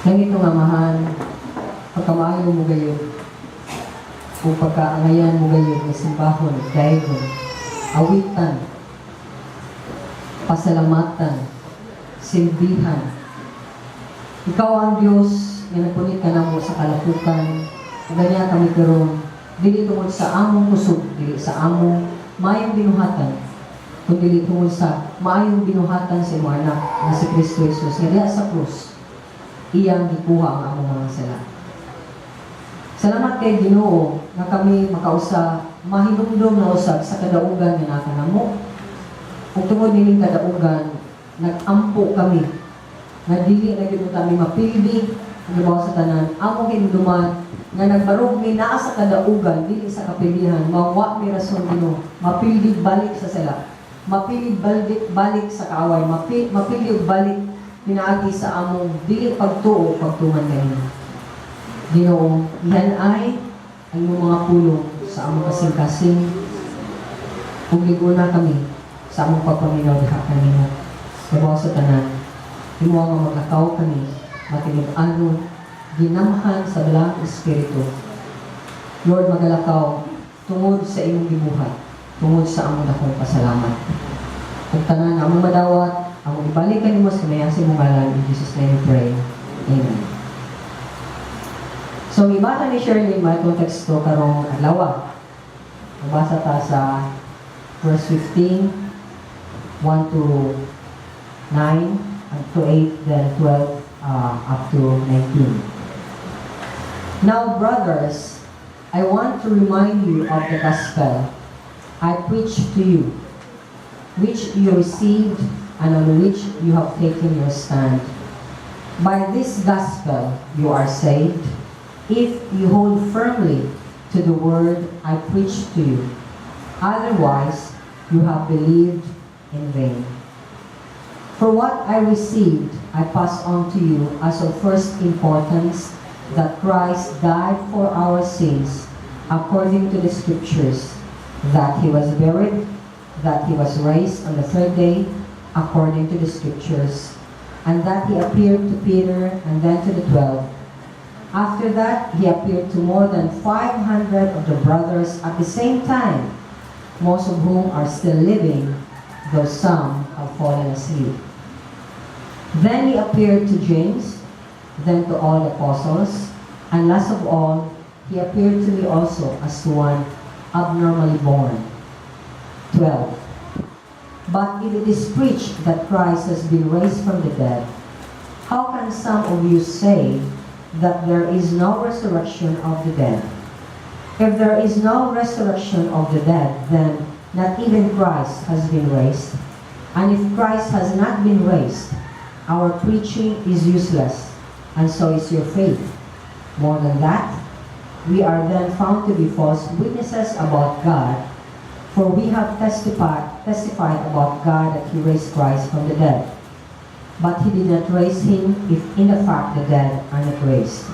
Langit nga Amahan, pagkamaayo mo gayud, ug pagkaangayan mo gayud nga simbahon, daygon, awitan, pasalamatan, silbihan. Ikaw ang Diyos nga nagpunit kanamo sa kalapukan, ug ania kami karon, dili tungod sa among kusog, dili sa among maayong binuhatan, kundi tungod sa maayong binuhatan sa imong anak nga si Kristo Jesus nga diha sa krus iyang gikuha ang among mga sala. Salamat kay Ginoo nga kami makausa mahinumdom na usab sa kadaugan nga naa kanamo. Ug tungod nining kadaugan, nag-ampo kami nga dili na gyud kami mapildi. Ibabaw sa tanan, among hinumduman nga nagbarog mi naa sa kadaugan, dili sa kapilihan, mawa mi rason, Ginoo, mapildi balik sa sala, mapildi balik, balik sa kaaway, mapildi og balik pinaagi sa among dili pagtuo, pagtuman kanimo. Ginoo, yan ay ang imong mga pulong sa among kasing-kasing ug liguna kami sa among pagpaminaw diha kanimo. Ibabaw sa tanan, imo nga maglakaw kami matinud-anon, ginamhan sa Balaang Espiritu. Lord, magalakaw tungod sa imong gibuhat, tungod sa among dakong pasalamat. Ug tanan nga among madawat, among ibalik kanimo sa kinayan sa imong ngalan. In Jesus' name we pray. Amen. So, gibasa ni Shirley may konteksto karong adlaw. Mabasa ta sa verse 15, 1 to 9, up to 8, then 12 up to 19. "Now, brothers, I want to remind you of the gospel I preached to you, which you received and on which you have taken your stand. By this gospel you are saved, if you hold firmly to the word I preached to you. Otherwise, you have believed in vain. For what I received, I pass on to you as of first importance, that Christ died for our sins according to the Scriptures, that he was buried, that he was raised on the third day according to the Scriptures, and that he appeared to Peter and then to the 12. After that, he appeared to more than 500 of the brothers at the same time, most of whom are still living, though some have fallen asleep. Then he appeared to James, then to all the apostles, and last of all, he appeared to me also as to one abnormally born." 12. "But if it is preached that Christ has been raised from the dead, how can some of you say that there is no resurrection of the dead? If there is no resurrection of the dead, then not even Christ has been raised. And if Christ has not been raised, our preaching is useless, and so is your faith. More than that, we are then found to be false witnesses about God, for we have testified about God that He raised Christ from the dead. But He did not raise Him if in the fact the dead are not raised.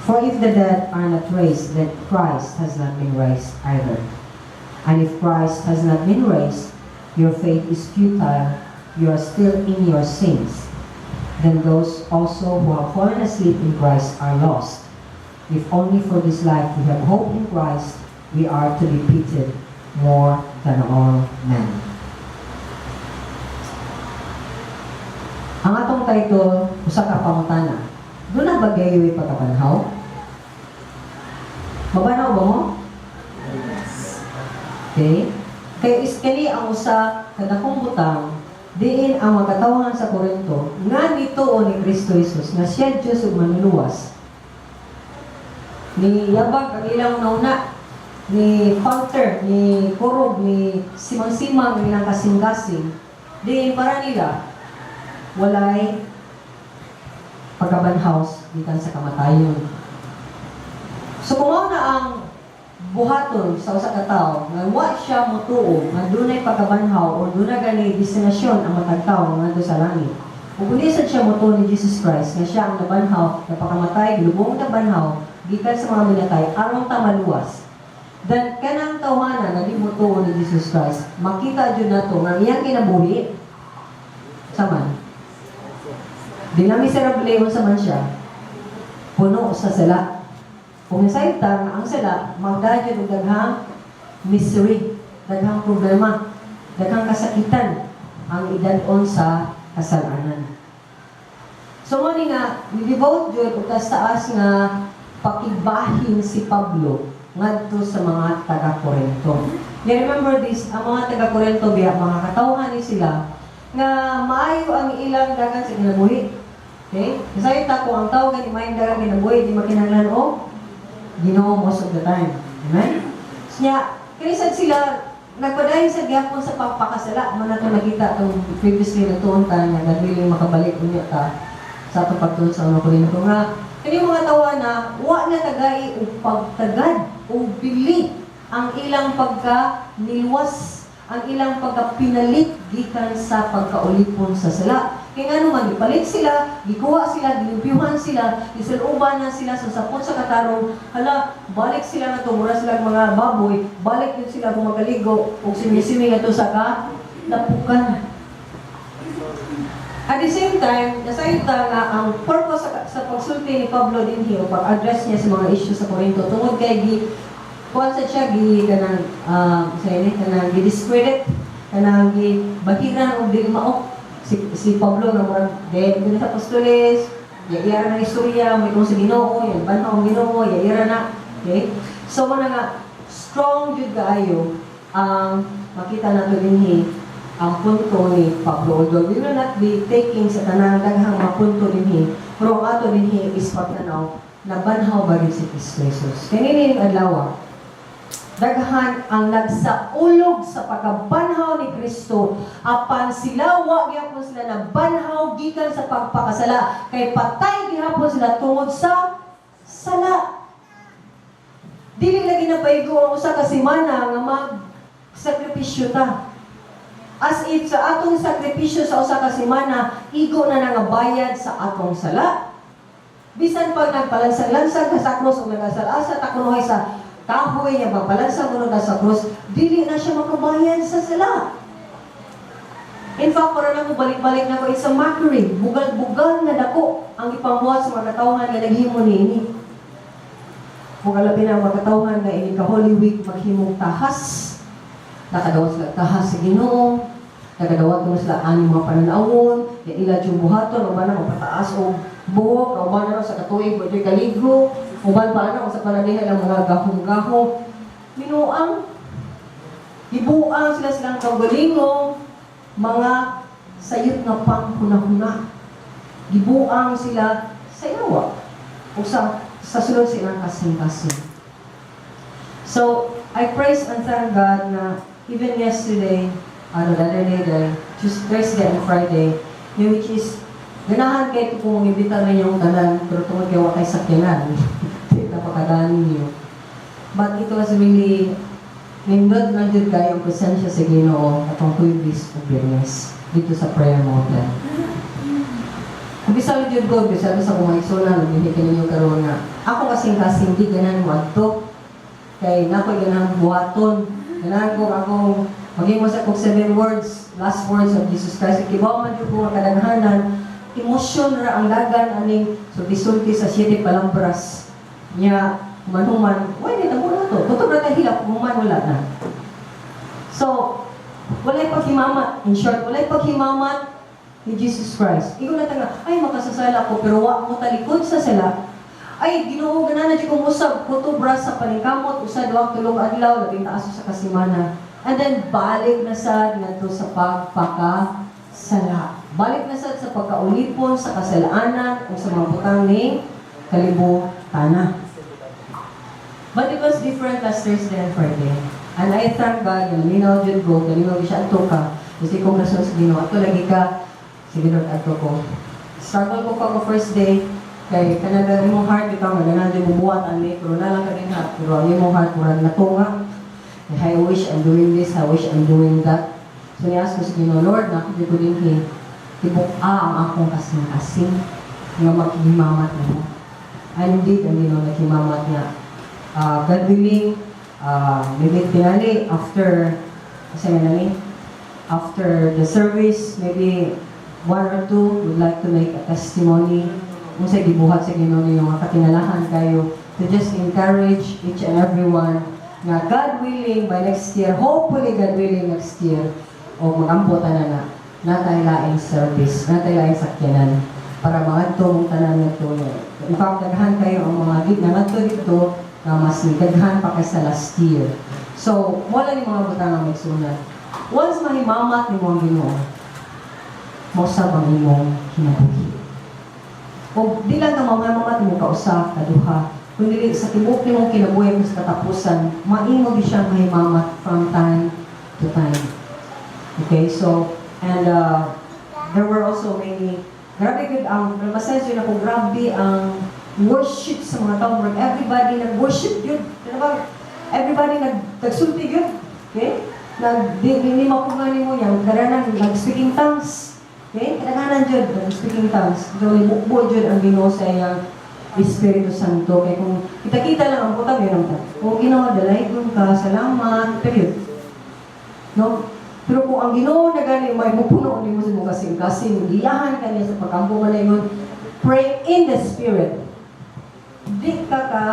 For if the dead are not raised, then Christ has not been raised either. And if Christ has not been raised, your faith is futile, you are still in your sins. Then those also who have fallen asleep in Christ are lost. If only for this life we have hope in Christ, we are to be pitied more than all men." Ang atong title, usa ka pangutana. Duna ba gayoy pagkabanhaw? Mabanhaw ba mo? Yes. Okay? Kay is kani ang usa ka dakong butang diin ang mga katawhan sa Korinto nga nituo ni Kristo Jesus nga siya Diyos ug manluluwas. Ni yabag ang ilang nauna, ni falter, ni kurog, ni simang-simang ang ilang kasing-kasing, diin para nila walay pagkabanhaw gikan sa kamatayon. So kung mao na ang buhaton sa usa ka tawo nga wa siya motuo nga dunay pagkabanhaw or dunay gani destinasyon ang matag tawo ngadto sa langit. Ug kung di sad siya motuo ni Jesus Christ nga siya ang nabanhaw, napakamatay, gilubong, nabanhaw gikan sa mga minatay aron ta maluwas. Then kanang tawhana nga di motuo ni Jesus Christ, makita jud nato nga ang iyang kinabuhi saman. Di na miserable, unsa man siya? Puno sa sala. Kung nasayta nga ang sala, magdadyo og daghang misery, daghang problema, daghang kasakitan ang idad-on sa kasalanan. So mo ni nga ni-devote jud og taas nga pakibahin si Pablo ngadto sa mga taga-Korinto. You remember this, ang mga taga-Korinto biya, mga katawhan ni sila nga maayo ang ilang dagan sa kinabuhi. Okay? Kasi ta kung ang tao gani maayong dagan kinabuhi, di makinahanglan og Ginoo most of the time. Amen? Nya, kini sad sila nagpadayon sa gyapon sa pagpakasala. Man nato nakita itong previously nagtuon ta nga God willing makabalik unya ta sa atong pagtuon sa Una Korinto nga kani mga tawa na wa na tagay og pagtagad o bili ang ilang pagka nilwas, ang ilang pagkapinalit gikan sa pagkaulipon sa sala. Kaya nga naman, gipalit sila, gikuha sila, gilimpyuhan sila, gisuloban na sila sa sapot sa katarong, hala, balik sila na mura sila mga baboy, balik yun sila kung magaligo, o simisimi nga to sa ka, lapukan. At the same time, nasayta nga ang purpose sa pagsulti ni Pablo dinhi o pag-address niya sa mga issue sa Corinto tungod kay gi kuan sa siya gi kanang sa ini kanang gi discredit, kanang gi bahiran og dili mao si Pablo nga murag de di sa apostoles, yaira na istorya may kung sa Ginoo yan banhaw ang Ginoo yaira na. Okay, so mo na nga strong jud kaayo ang makita nato dinhi ang punto ni Pablo. Although we will not be taking sa tanang daghang mga punto dinhi, pero ang ato dinhi is pagtanaw, nabanhaw ba rin si Kristo Jesus. Kaya nini ning adlaw, daghan ang nagsaulog sa pagkabanhaw ni Kristo apan sila wa gyapon sila nabanhaw gikan sa pagpakasala kay patay gihapon sila tungod sa sala. Dili lagi na paigo ang usa ka semana nga mag sakripisyo ta. As if sa atong sakripisyo sa usa ka semana, igo na nga bayad sa atong sala. Bisan pag nagpalansang-lansang ka sa krus o nagasal-asa ta kunohay sa kahoy nga magpalansang kuno ta sa krus, dili na siya makabayad sa sala. In fact, para na ko balik-balik na ko, it's a mockery. Bugal-bugal na dako ang ipambuhat sa mga katawhan nga naghimo niini. Kung labi na ang mga katawhan nga ini ka Holy Week maghimong tahas. Nakadawat sila tahas sa Ginoo. Nakadawat mo sila ani mga pananawon, ya ila yung buhaton, uban na magpataas og buhok, uban na sa katuig, pwede kaligo, uban pa na sa pananihan ng mga gahong-gahong. Minuang, gibuang sila silang kaugalingong mga sayot nga panghuna-huna. Gibuang sila sa yawa o sa sulod sa ilang kasing-kasing. So, I praise and thank God na even yesterday, ano, the other day, the Tuesday, Thursday and Friday, yung which is, ganahan kay ito kung imbita na yung tanan, pero tungod kay wa kay sakyanan, napakadani niyo. But it was really, nindot na jud kayo ang presensya sa Ginoo atong Huwebes ug Biyernes dito sa Prayer Mountain. Kung bisa jud ko, bisa sa kung maigsunan, hindi kaninyo karon nga. Ako kasing-kasing di ganahan mo adto. Kay nakoy ganahan buhaton. Ganahan ko akong maging sa kong seven words, last words of Jesus Christ. Kibaw man jud ko nga kadaghanan, emosyon ra ang dagan aning sulti-sulti sa siyete palabras. Nya, human-human, why ni tamo na to? Totoo ra hilak, human wala na. So, walay paghimamat. In short, walay paghimamat ni Jesus Christ. Ingon na ta nga, "Ay, makasasala ko," pero wa mo talikod sa sala. "Ay, Ginoo, ganahan na kong usab, kutob ra sa paningkamot, usa, duha, tulo ka adlaw, labing taas sa kasimana." And then, balik na sad ngadto sa pagpakasala. Balik na sad sa pagkaulipon, sa kasalanan, o sa mga butang ning kalibutana. But it was different last Thursday and Friday. And I thank God, yung linaw jud ko, kalinaw siya adto ka. Kasi kung rason sa Ginoo, ato lagi ka, sige Lord, adto ko. Struggle ko pa ko first day, kay kanang imong heart bitaw nga ganahan jud mubuhat ani, pero na lang ka din ha, pero ang imong heart murag natunga. I wish I'm doing this, I wish I'm doing that. So niya ko sa Ginoo, "Lord, na ko din hi, tibok-a ang akong kasing-kasing nga maghimamat nimo." And indeed, ang Ginoo naghimamat nga. God willing, maybe tingali after, kasi nga nani, after the service, maybe One or two would like to make a testimony kung sa gibuhat sa Ginoo ninyo nga katingalahan kayo, to just encourage each and everyone nga God willing by next year, hopefully God willing next year, o magampo tanan na natay laing service, natay laing sakyanan para mangadto mong tanan ngadto. In fact, daghan kayo ang mga gig na ngadto dito nga mas daghan pa kaysa last year. So, wala ni mga butang nga magsunan. Once mahimamat nimo ang Ginoo, mosab ang imong kinabuhi. O di lang ka mamamat mo kausa, kaduha, kundi sa tibuok nimong kinabuhi sa katapusan, maimo gyud siyang mahimamat from time to time. Okay, so, and there were also many, grabe gud ang, masense yun ako, grabe ang worship sa mga tao. Murag everybody nag-worship yun. Ano ba? Everybody nagsulti yun. Okay? Di mapunga nimo yang kadaghanan nag-speaking tongues. Okay? Kadaghanan jud nag-speaking tongues. So, mukbo jud ang Ginoo sa iyang Espiritu Santo. Kaya kung kita-kita lang ang butang yun ang "O Ginoo, dalaygon ka, salamat," period. No? Pero kung ang Ginoo na gani may mupuno nimo sa imong kasing-kasing, giyahan ka niya sa pagkampo man ingon, pray in the Spirit. Di ka ka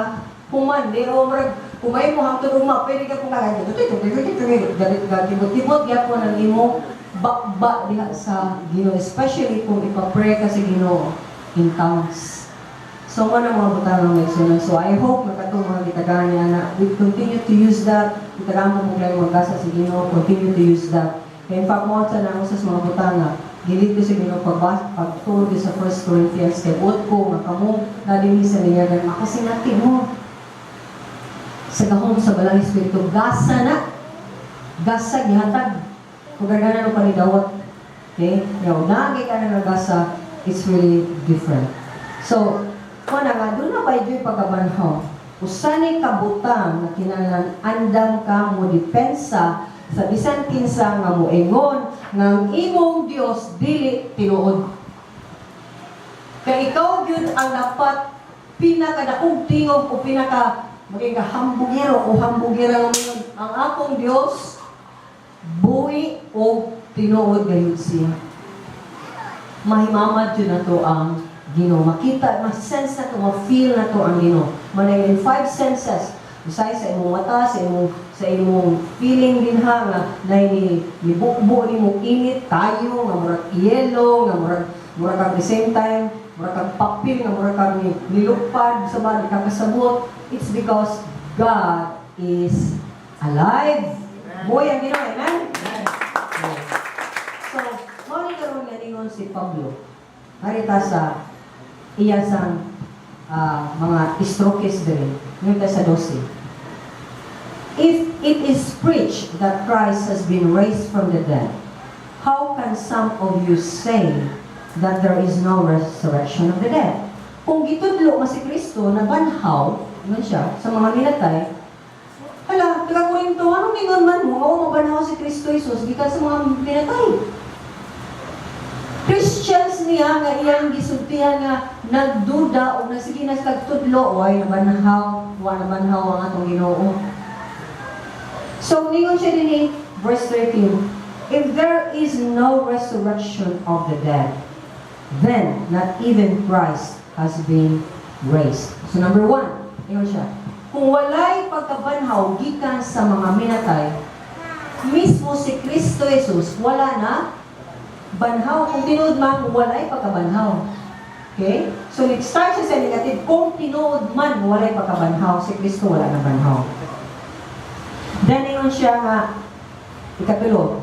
human, di o murag kumay mo hangtod ugma, pwede ka kung kaganyan. Galit ka, tibot-tibot gyapon ang imo bakba diha sa Ginoo, especially kung ipapray ka sa Ginoo in tongues. So, mo na mga butang ng may. So, I hope nga katong mga gitagaan niya na we continue to use that. Gitagaan mo kung magkasa sa Ginoo, continue to use that. Kaya in fact, mo sa na sa mga butang nga, gilit ko sa Ginoo pagtuod sa 1 Corinthians kay buot ko nga kamo na dinhi sa niya gan makasinati mo sa gahom sa Balang Espiritu. Gasa na, gasa gihatag kung gagana no panidawat. Okay, now naagi ka na nga gasa, it's really different. So kung na nga doon na ba joy pagkabanhaw, usa ni kabutang nga kinahanglan andam ka mo depensa sa bisan kinsa nga moingon nga ang imong Dios dili tinuod. Kay ikaw gyud ang dapat pinakadakong tingog o pinaka maging ka hambugero o hambugera nga moingon, "Ang akong Dios buhi o tinuod gayud siya." Mahimamad yun na to ang Ginoo. Makita, ma-sense na to, ma-feel na to ang Ginoo. Manay in five senses. Usay sa imong mata, sa imong feeling din ha nga nay ni nibukbo nimo init tayo nga murag yelo nga murag kag the same time murag kag papel nga murag kag ni nilupad sa ba di ka kasabot. It's because God is alive. Buhay ang Ginoo, amen. So mao ni karon nga ningon si Pablo harita sa iya sang mga strokes diri. Ngayon sa 12. "If it is preached that Christ has been raised from the dead, how can some of you say that there is no resurrection of the dead?" Kung gitudlo nga si Kristo nabanhaw, ingon siya, sa mga minatay, hala, taga Korinto, anong ningon man mo? Oo, mabanhaw si Kristo Jesus gikan sa mga minatay. Christians niya nga iyang gisultihan nga nagduda o nasige na sa tudlo, way nabanhaw, wa nabanhaw ang atong Ginoo. So, ningon siya din, verse 13, "If there is no resurrection of the dead, then not even Christ has been raised." So, number one, ningon siya, kung walay pagkabanhaw gikan sa mga minatay, mismo si Kristo Jesus, wala na banhaw. Kung tinuod man, walay pagkabanhaw. Okay? So, nag-start siya sa negative. Kung tinuod man, walay pagkabanhaw, si Kristo wala na banhaw. Then, ingon siya nga, ikatulo,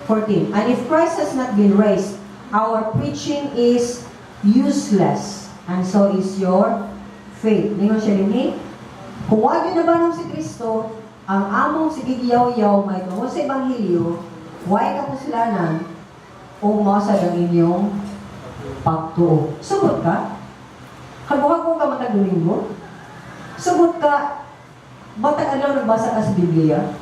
14, "And if Christ has not been raised, our preaching is useless, and so is your faith." Ningon siya dinhi, kung wag yun nabanhaw si Kristo, ang among sige giyaw-yaw may tungod sa Ebanghelyo, way kapuslanan, o mausad ang inyong pagtuo. Sugot ka? Hago-hago ka matag Domingo? Sugot ka, matag adlaw nagbasa ka sa Biblia?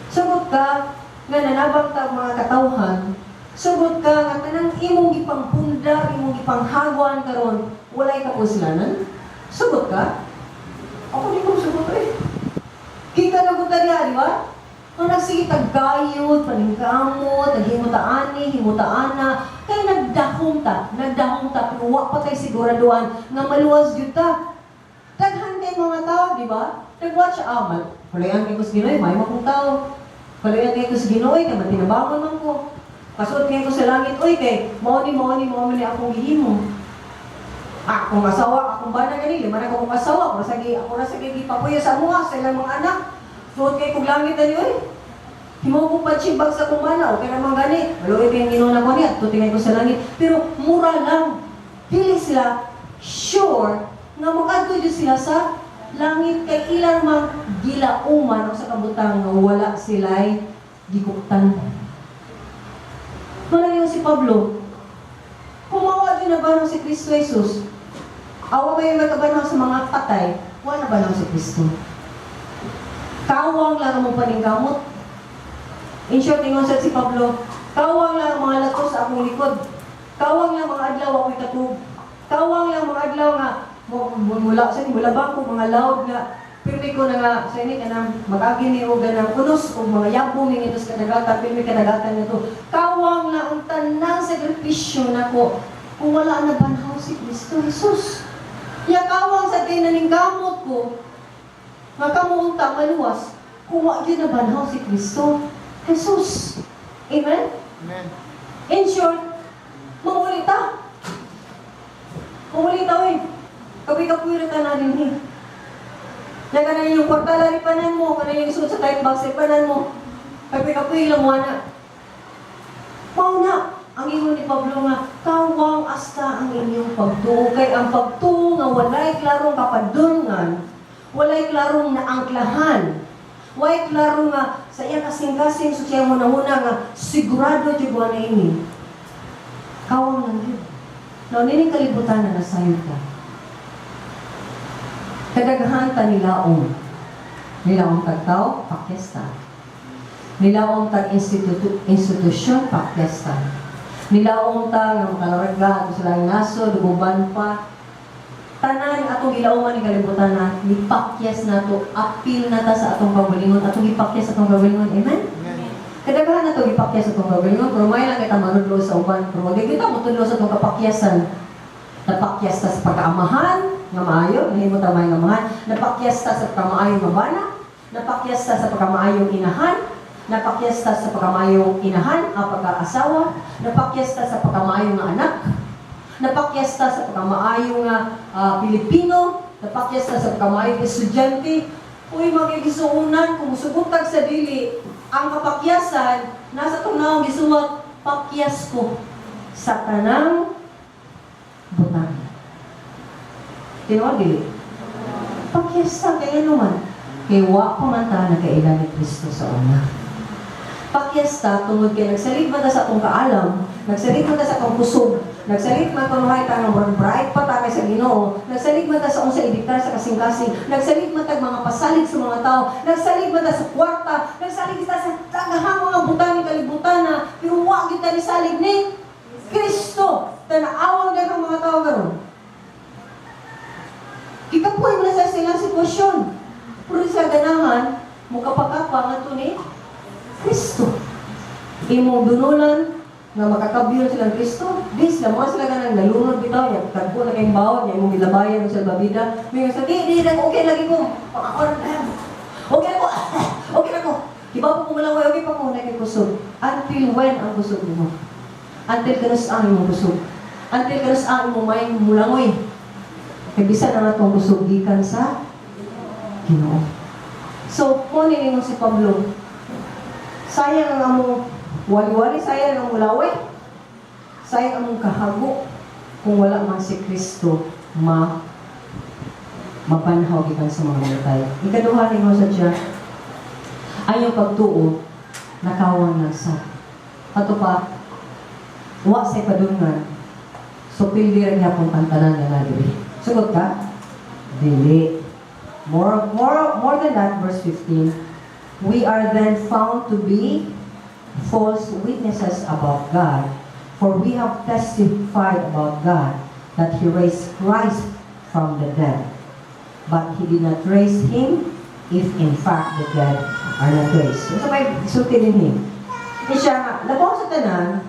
Sugot ka, nga nanabang ta mga katawhan? Sugot ka nga tanang imong gipangpundar, imong gipanghagwan karon, walay kapuslanan? Sugot ka? Ako di ko sugot eh. Kika na punta niya, di ba? Nga nagsige tag gayod, paningkamot, naghimo ta ani, himo ta ana, kay nagdahom ta, pero wa pa tay siguraduhan nga maluwas gyud ta. Daghan kay mga tao, di ba? Nag-watch, mal, palayan kay ko sa Ginoo, may akong tao. Palayan kay ko sa Ginoo, kay matinabangon man ko. Kasuot kay ko sa langit, oy, kay mao ni akong gihimo. Ah, akong asawa, akong bana gani, lima na akong asawa, ako ra sa gipapuyo sa amoa, sa ilang mga anak. Suot kay kog langit ani, oy. Himo ko punching bag sa akong bana, okay naman gani. Maluoy kay ang Ginoo na ko niya, tutingan ko sa langit. Pero mura lang, dili sila sure nga makadto jud sila sa langit kay ilang mang gilauman o sa kabutang nga wala sila'y gikuktan. Wala niyo si Pablo. Kung mawa din na ba si Kristo Jesus, awa may makabanhaw sa mga patay, wala na ba si Kristo? Kawang lang ang paningkamot. In short, ingon sa si Pablo, kawang lang ang mga lato sa akong likod. Kawang lang mga adlaw ako'y katug. Kawang lang mga adlaw nga mula sa mula ba ko mga loud nga pirmi ko na nga sa ini kanang mag-agi ni og ganang unos og mga yabo ni nito sa kadagatan, pirmi kadagatan nito. Kawang lang ang tanang sakripisyo nako kung wala na banhaw si Kristo Jesus. Ya kawang sa tinaningkamot ko nga kamo unta maluwas kung wa gyud na banhaw si Kristo Jesus. Amen? Amen. In short, mamuli ta. Mamuli ta, oy. Kapoy-kapoy ra ta na din eh. Na kanan yung kwarta panan mo, kanan yung isuot sa time box panan mo. Kapoy-kapoy lang mo na. Mao na, ang ingon ni Pablo nga, kawang asta ang inyong pagtuo. Kay ang pagtuo nga walay klarong kapadulngan, walay klarong naangklahan, walay klaro nga sa iyang kasing-kasing sa siyang hunahuna nga sigurado jud wa na ini. Kawang lang yun. No, nining kalibutan na nasayod ka. Kadaghan ta nilaom. Nilaom tag tao, pakyas ta. Nilaom tag institusyon, pakyas ta. Nilaom ta nga makalarga ato sa laing nasod, uban pa. Tanan atong gilauman ni kalibutan na nipakyas nato, apil na ta sa atong kaugalingon, atong gipakyas sa atong kaugalingon. Amen? Amen. Kadaghan na ito gipakyas sa atong kaugalingon, pero may lang kita manudlo sa uban, pero wag kita motudlo sa atong kapakyasan. Napakyas ta sa pagkaamahan nga maayo, nahimo ta maayong amahan, napakyas ta sa pagkamaayong mabana, napakyas ta sa pagkamaayong inahan, napakyas ta sa pagkamaayong inahan, ang pagkaasawa, napakyas ta sa pagkamaayong nga anak, napakyas ta sa pagkamaayong nga Pilipino, napakyas ta sa pagkamaayong estudyante. Uy, magigisuunan, kung sugutag sa dili, ang kapakyasan, nasa itong naong gisuwat, pakyas ko sa tanang butang. Tinuod dili? Pakyas ta, kaya naman, kay wa pa man ta nakaila ni Kristo sa una. Pakyas ta, tungod kay nagsalig man ta sa atong kaalam, nagsalig man ta sa atong kusog, nagsalig man kunuhay ta nga murag bright pa ta kay sa Ginoo, nagsalig man ta sa unsa idiktar sa kasing-kasing, nagsalig man ta mga pasalig sa mga tao, nagsalig man ta sa kwarta, nagsalig ta sa daghang mga butang ni kalibutan na, pero wa gyud ta nisalig ni Kristo. Tanawang daghang mga tao karon. Gikapoy mo na sa silang sitwasyon. Pero sa ganahan, mukapakapa nga to ni Kristo. Imong dunulan nga makakabyon silang Kristo, di sila mo sila ganang nalunod bitaw niya, tagpo na kayong bawon niya, imong gilabayan ng salbabida. May sa di, di, okay lagi ko. Pakakon na. Okay na ko. Okay na ko. Di ba po kumulaway, okay pa ko, na kay kusog. Until when ang kusog mo? Until kanus ang imong kusog. Until kanus ang imong may mulangoy. Kay bisan ang atong kusog gikan sa Ginoo. So, mo ni si Pablo, sayang ang among wali-wali, sayang ang among laway, sayang ang among kahago kung wala man si Kristo mapanhaw gikan sa mga namatay. Ikaduha ninyo sa siya, ay yung pagtuo, nakawang nasa. Ato pa, wa sa padungan, so pildi rin yapon ang tanan nga nadiri. Sugot ka? Dili. More than that, verse 15, we are then found to be false witnesses about God, for we have testified about God that He raised Christ from the dead. But He did not raise Him if in fact the dead are not raised. So, sa may sulti dinhi. Eh siya nga, labaw sa tanan,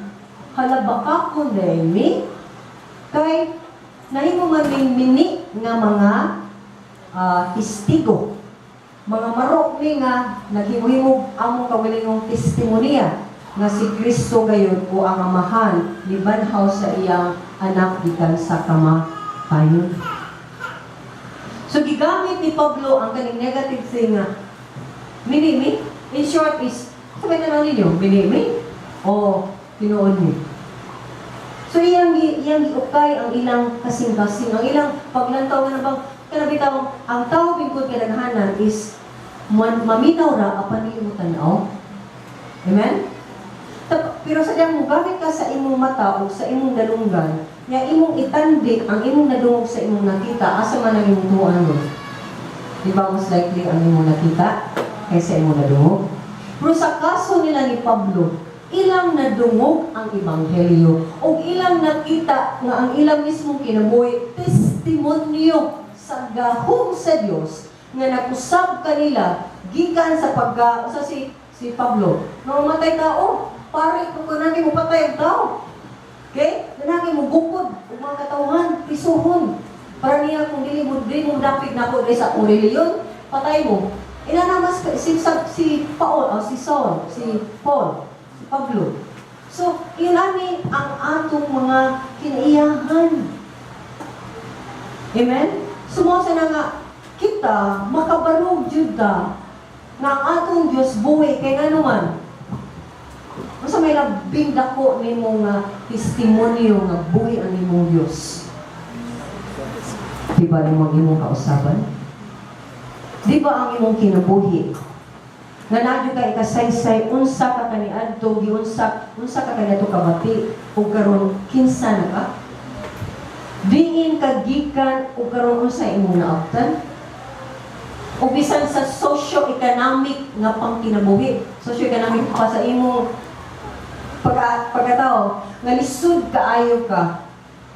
halabakakon diay mi, kay nahimo man ming mini nga mga testigo. Mga marok mi nga naghimo-himo among kaugalingong testimonya nga si Kristo gayud o ang Amahan nibanhaw sa iyang anak gikan sa kamatayon. So gigamit ni Pablo ang kaning negative thing nga minimi. In short is, sabay na lang ninyo, minimi o tinuod ni. So iyang giukay ang ilang kasing-kasing, ang ilang paglantaw nga bang kana bitaw ang tao bingkod kadaghanan is maminaw ra apan dili mo tan-aw. Amen? Pero sa diyang mogamit ka sa imong mata o sa imong dalunggan, nga imong itandik ang imong nadungog sa imong nakita, asa man ang imong tuoan mo? Di ba mas likely ang imong nakita kaysa imong nadungog? Pero sa kaso nila ni Pablo, ilang nadungog ang ebanghelyo o ilang nakita nga ang ilang mismong kinabuhi testimonyo sa gahom sa Dios nga nag-usab kanila gikan sa pagka sa si si Pablo nga mamatay tao pare kung kanang mo patay ang tao, okay, kanang mo gukod og mga katawhan, prisuhon para niya. Kung dili mo dapig nako diri sa akong relihiyon, patay mo. Ina mas si, si, si Paul o si Saul, si Paul, si Pablo. So yun ani ang atong mga kinaiyahan. Amen? Sumosa na nga kita makabarog jud ta nga ang atong Dios buhi, kay ngano man, unsa may labing dako nimo nga testimonyo nga buhi ang imong Dios? Di ba nimong imong kausaban? Di ba ang imong kinabuhi? Nga naa gyud ka ikasaysay unsa ka kaniadto, giunsa unsa ka kaniadto kabati ug karon kinsa na ka? Diin ka gikan ug karon unsa imong naabtan? O bisan sa socio-economic nga pangkinabuhi, socio-economic pa sa imong pagkatao, nga lisod kaayo ka,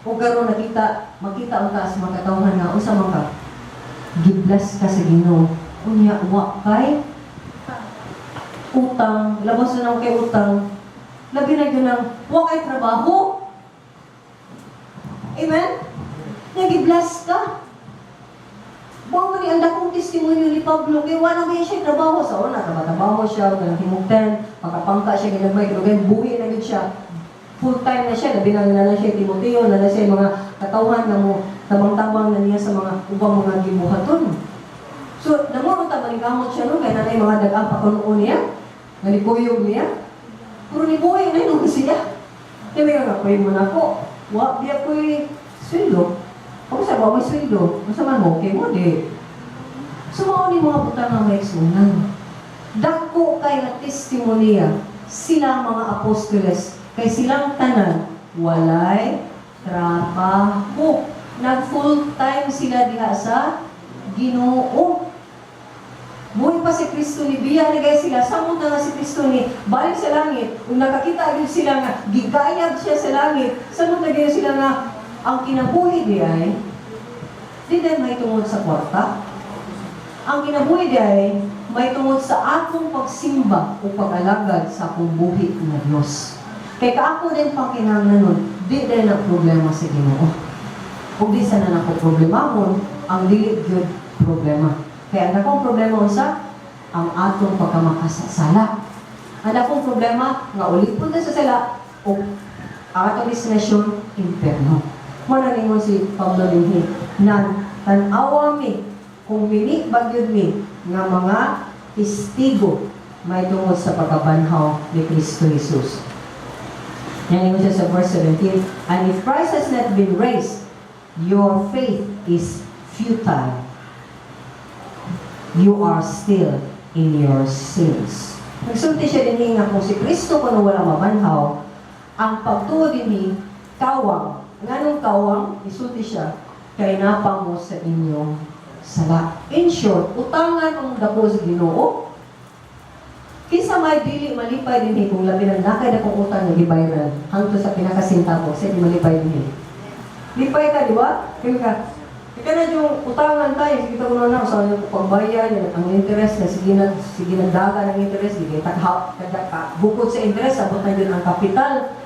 ug karon nakita, makita ang taas mga katawhan nga unsa man ka, gi-bless ka sa Ginoo. Unya wa kay utang, labas na nang kay utang, labi na gyud nang wa kay trabaho. Amen? Nga gi-bless ka. Mao man ni ang dakong testimonyo ni Pablo kay wala man siya trabaho sa una, trabaho siya, kanang himugtan, pagkapangka siya ginagmay, pero buhi na gyud siya. Full time na siya, labi na na siya Timoteo, na na siya mga katawhan nga mo tabang-tabang na niya sa mga ubang mga gibuhaton. So, namo ta maningkamot siya no kay nanay mga dag-ang pakunoon niya, nga nikuyog niya. Pero nibuhi na nung siya. Kaya may nga kuy mo na ko, wa di ako'y sweldo. Kung sa wa may sweldo, unsa man mo okay mo di. So mao ni mga butang nga may igsuonan. Dako kay nga testimonya sila mga apostoles kay silang tanan walay trabaho. Nag full time sila diha sa Ginoo. Buhi pa si Kristo ni biya na gay sila, samot na nga si Kristo ni balik sa langit, ug nakakita gyud sila nga gigayag siya sa langit, samot na gyud sila nga ang kinabuhi di ay di dahil may tungod sa kwarta. Ang kinabuhi di ay may tungod sa atong pagsimba o pag-alagad sa akong buhi nga Dios. Kay kaako din pang kinahanglanon, di dahil na problema sa Ginoo. Ug di sa na nako problemahon, ang dili gyud problema. Kaya ang dakong problema unsa? Ang atong pagkamakasasala. Ang dakong problema nga ulipon ta sa sala o ang atong destinasyon, impyerno. Mao na ningon si Pablo dinhi nan tan-awa mi kung mini ba gyud mi nga mga testigo may tungod sa pagkabanhaw ni Kristo Jesus. Yan ingon siya sa verse 17, "And if Christ has not been raised, your faith is futile. You are still in your sins." Nagsulti siya din nga kung si Kristo kuno wala mabanhaw, ang pagtuo dinhi kawang. Nganong kawang? Isulti siya, kay naa pa mo sa inyong sala. In short, utangan ang dako sa Ginoo. Kinsa may dili malipay dinhi kung labi na naa kay dakong utang nga gibayaran hangtod sa pinakasentabo, sa di malipay dinhi? Lipay ka, di ba? Kaya ka, Ika na yung utangan tayo, sige ko na na, sa yung pagbayad, ang interest na sige na daga ng interest, di kay tagha, bukod sa interest, abot na yun ang kapital.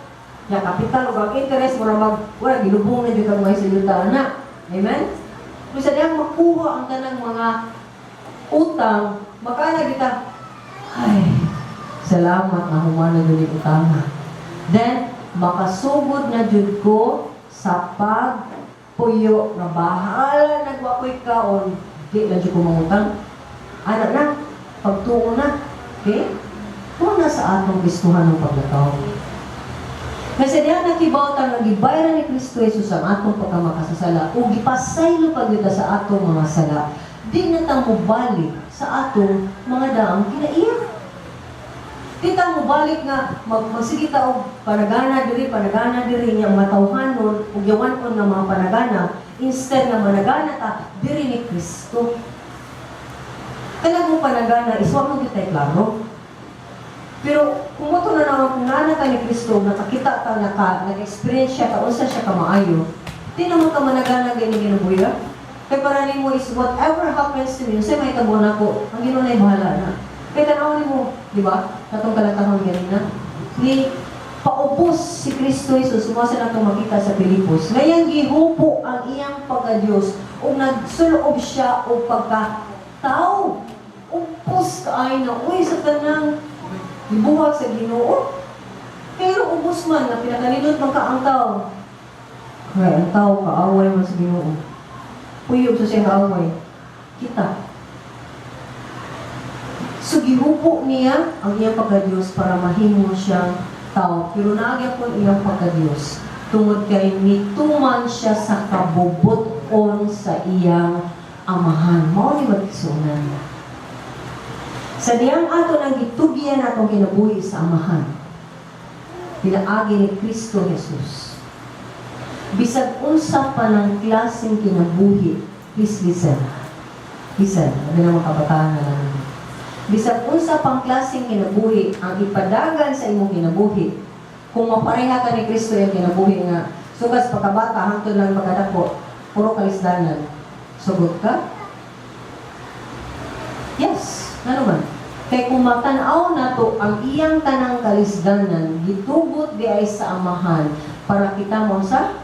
Ya kapital ug ang interest mura mag wala gilubong na jud kag mga silita na. Amen? Kung sa diyang makuha ang tanang mga utang, makana kita, "Ay, salamat na human na jud utang." Then, makasugod na jud ko sa pagpuyo nga bahala nagwa ko'y kaon, di lang jud ko mangutang. Ana na, pagtuo na. Okay? Kung na sa atong Kristohanong paglakaw. Kasi diha nakibaw ta nga gibayaran ni Kristo Jesus ang atong pagkamakasasala ug gipasaylo pa gyud ta sa atong mga sala. Di na ta mobalik sa atong mga daang kinaiya. Di ta mobalik nga magsige ta og panagana diri nga mga tawhanon ug yawanon nga mga panagana instead nga managana ta diri ni Kristo. Kanang mong panagana is wa mo gyud tay klaro. Pero kung mo na naman kung naa ka ni Kristo, nakakita ta, nag-experience siya ka, unsa siya kamaayo, di naman ka managana gani ginabuya. Kay para nimo is whatever happens to me, unsay mahitabo nako, ang Ginoo na'y bahala na. Kay tan-awon nimo, di ba? Katong kalantahon ganina. Ni paubos si Kristo Jesus, sumasa na itong makita sa Pilipos. Ngayang gihupo ang iyang pagka-Diyos ug nagsulob siya og pagka-tao. Ubos kaay na, uy, sa tanang gibuhat sa Ginoo. Pero ubos man nga pinakanindot man ka ang tao. Kaya ang tao kaaway man sa Ginoo. Puyog sa siyang kaaway. Kita. So gihupo niya ang iyang pagka-Diyos para mahimo siyang tao. Pero naa gyapon iyang pagka-Diyos tungod kay nituman siya sa kabubuton sa iyang amahan. Mao ni magkisunan. Sa diyang ato nang gitugyan atong kinabuhi sa amahan, pinaagi ni Kristo Jesus. Bisag unsa pa ng klaseng kinabuhi, please listen. Listen, sabi ng mga kabataan na lang. Bisag unsa pang klaseng kinabuhi ang ipadagan sa imong kinabuhi, kung mapareha ka ni Kristo yung kinabuhi nga, sugas pagkabata, hangtod lang pagkadako, puro kalisdanan. Sugot ka? Yes, ano man. Kay kung matanaw nato ang iyang tanang kalisdanan, gitugot di ay sa amahan para kita mo sa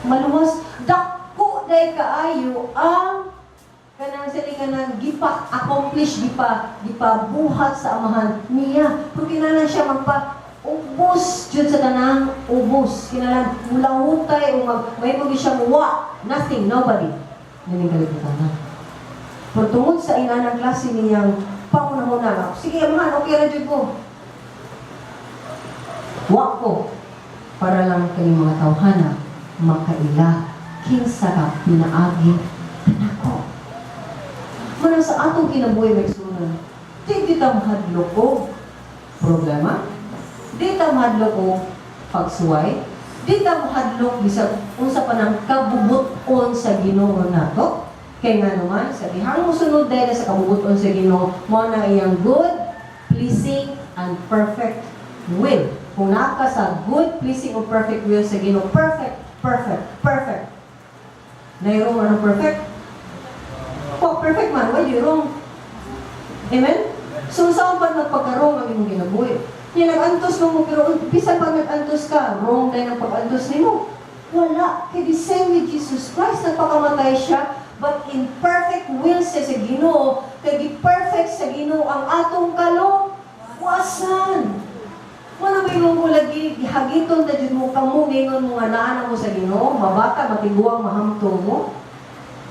maluwas. Dako day kaayo ang kanang sila kanang gipa accomplish, gipa gipabuhat sa amahan niya. Pero kinahanglan siya magpa ubos jud sa tanang ubos. Kinahanglan mulahutay o mag may mo siya wa nothing, nobody nining kalibutan na. Pero tungod sa inanang klase niyang pangunahuna, "Sige amahan, okay ra jud ko. Wa ko para lang kini mga tawhana makaila kinsa ka pinaagi kanako." Manang sa atong kinabuhi, maigsuonan, di kita mahadlok og problema, di ta mahadlok og pagsuway, di ta mahadlok bisag unsa pa nang kabubuton sa Ginoo nato. Kay nga naman, sa dihang mosunod dahil sa kabubuton sa Ginoo, mao na iyang good, pleasing, and perfect will. Kung naa ka sa good, pleasing, o perfect will sa Ginoo, perfect, perfect, perfect. Nayrong ano perfect? Oh, perfect man, why you wrong? Amen? So, saan pa nagpagka-wrong ang imong kinabuhi? Niya nag-antos mo, pero bisan pag nag-antos ka, wrong dahil ang pag-antos nimo. Wala. Kay the same with Jesus Christ, nagpakamatay siya, but in perfect will siya sa Ginoo, kay gi-perfect sa Ginoo ang atong kaluwasan. Wala may mo lagi, gihagiton na jud mo kamo, ningon mo nga naa na mo sa Ginoo, mabata, matiguang, mahamtong mo.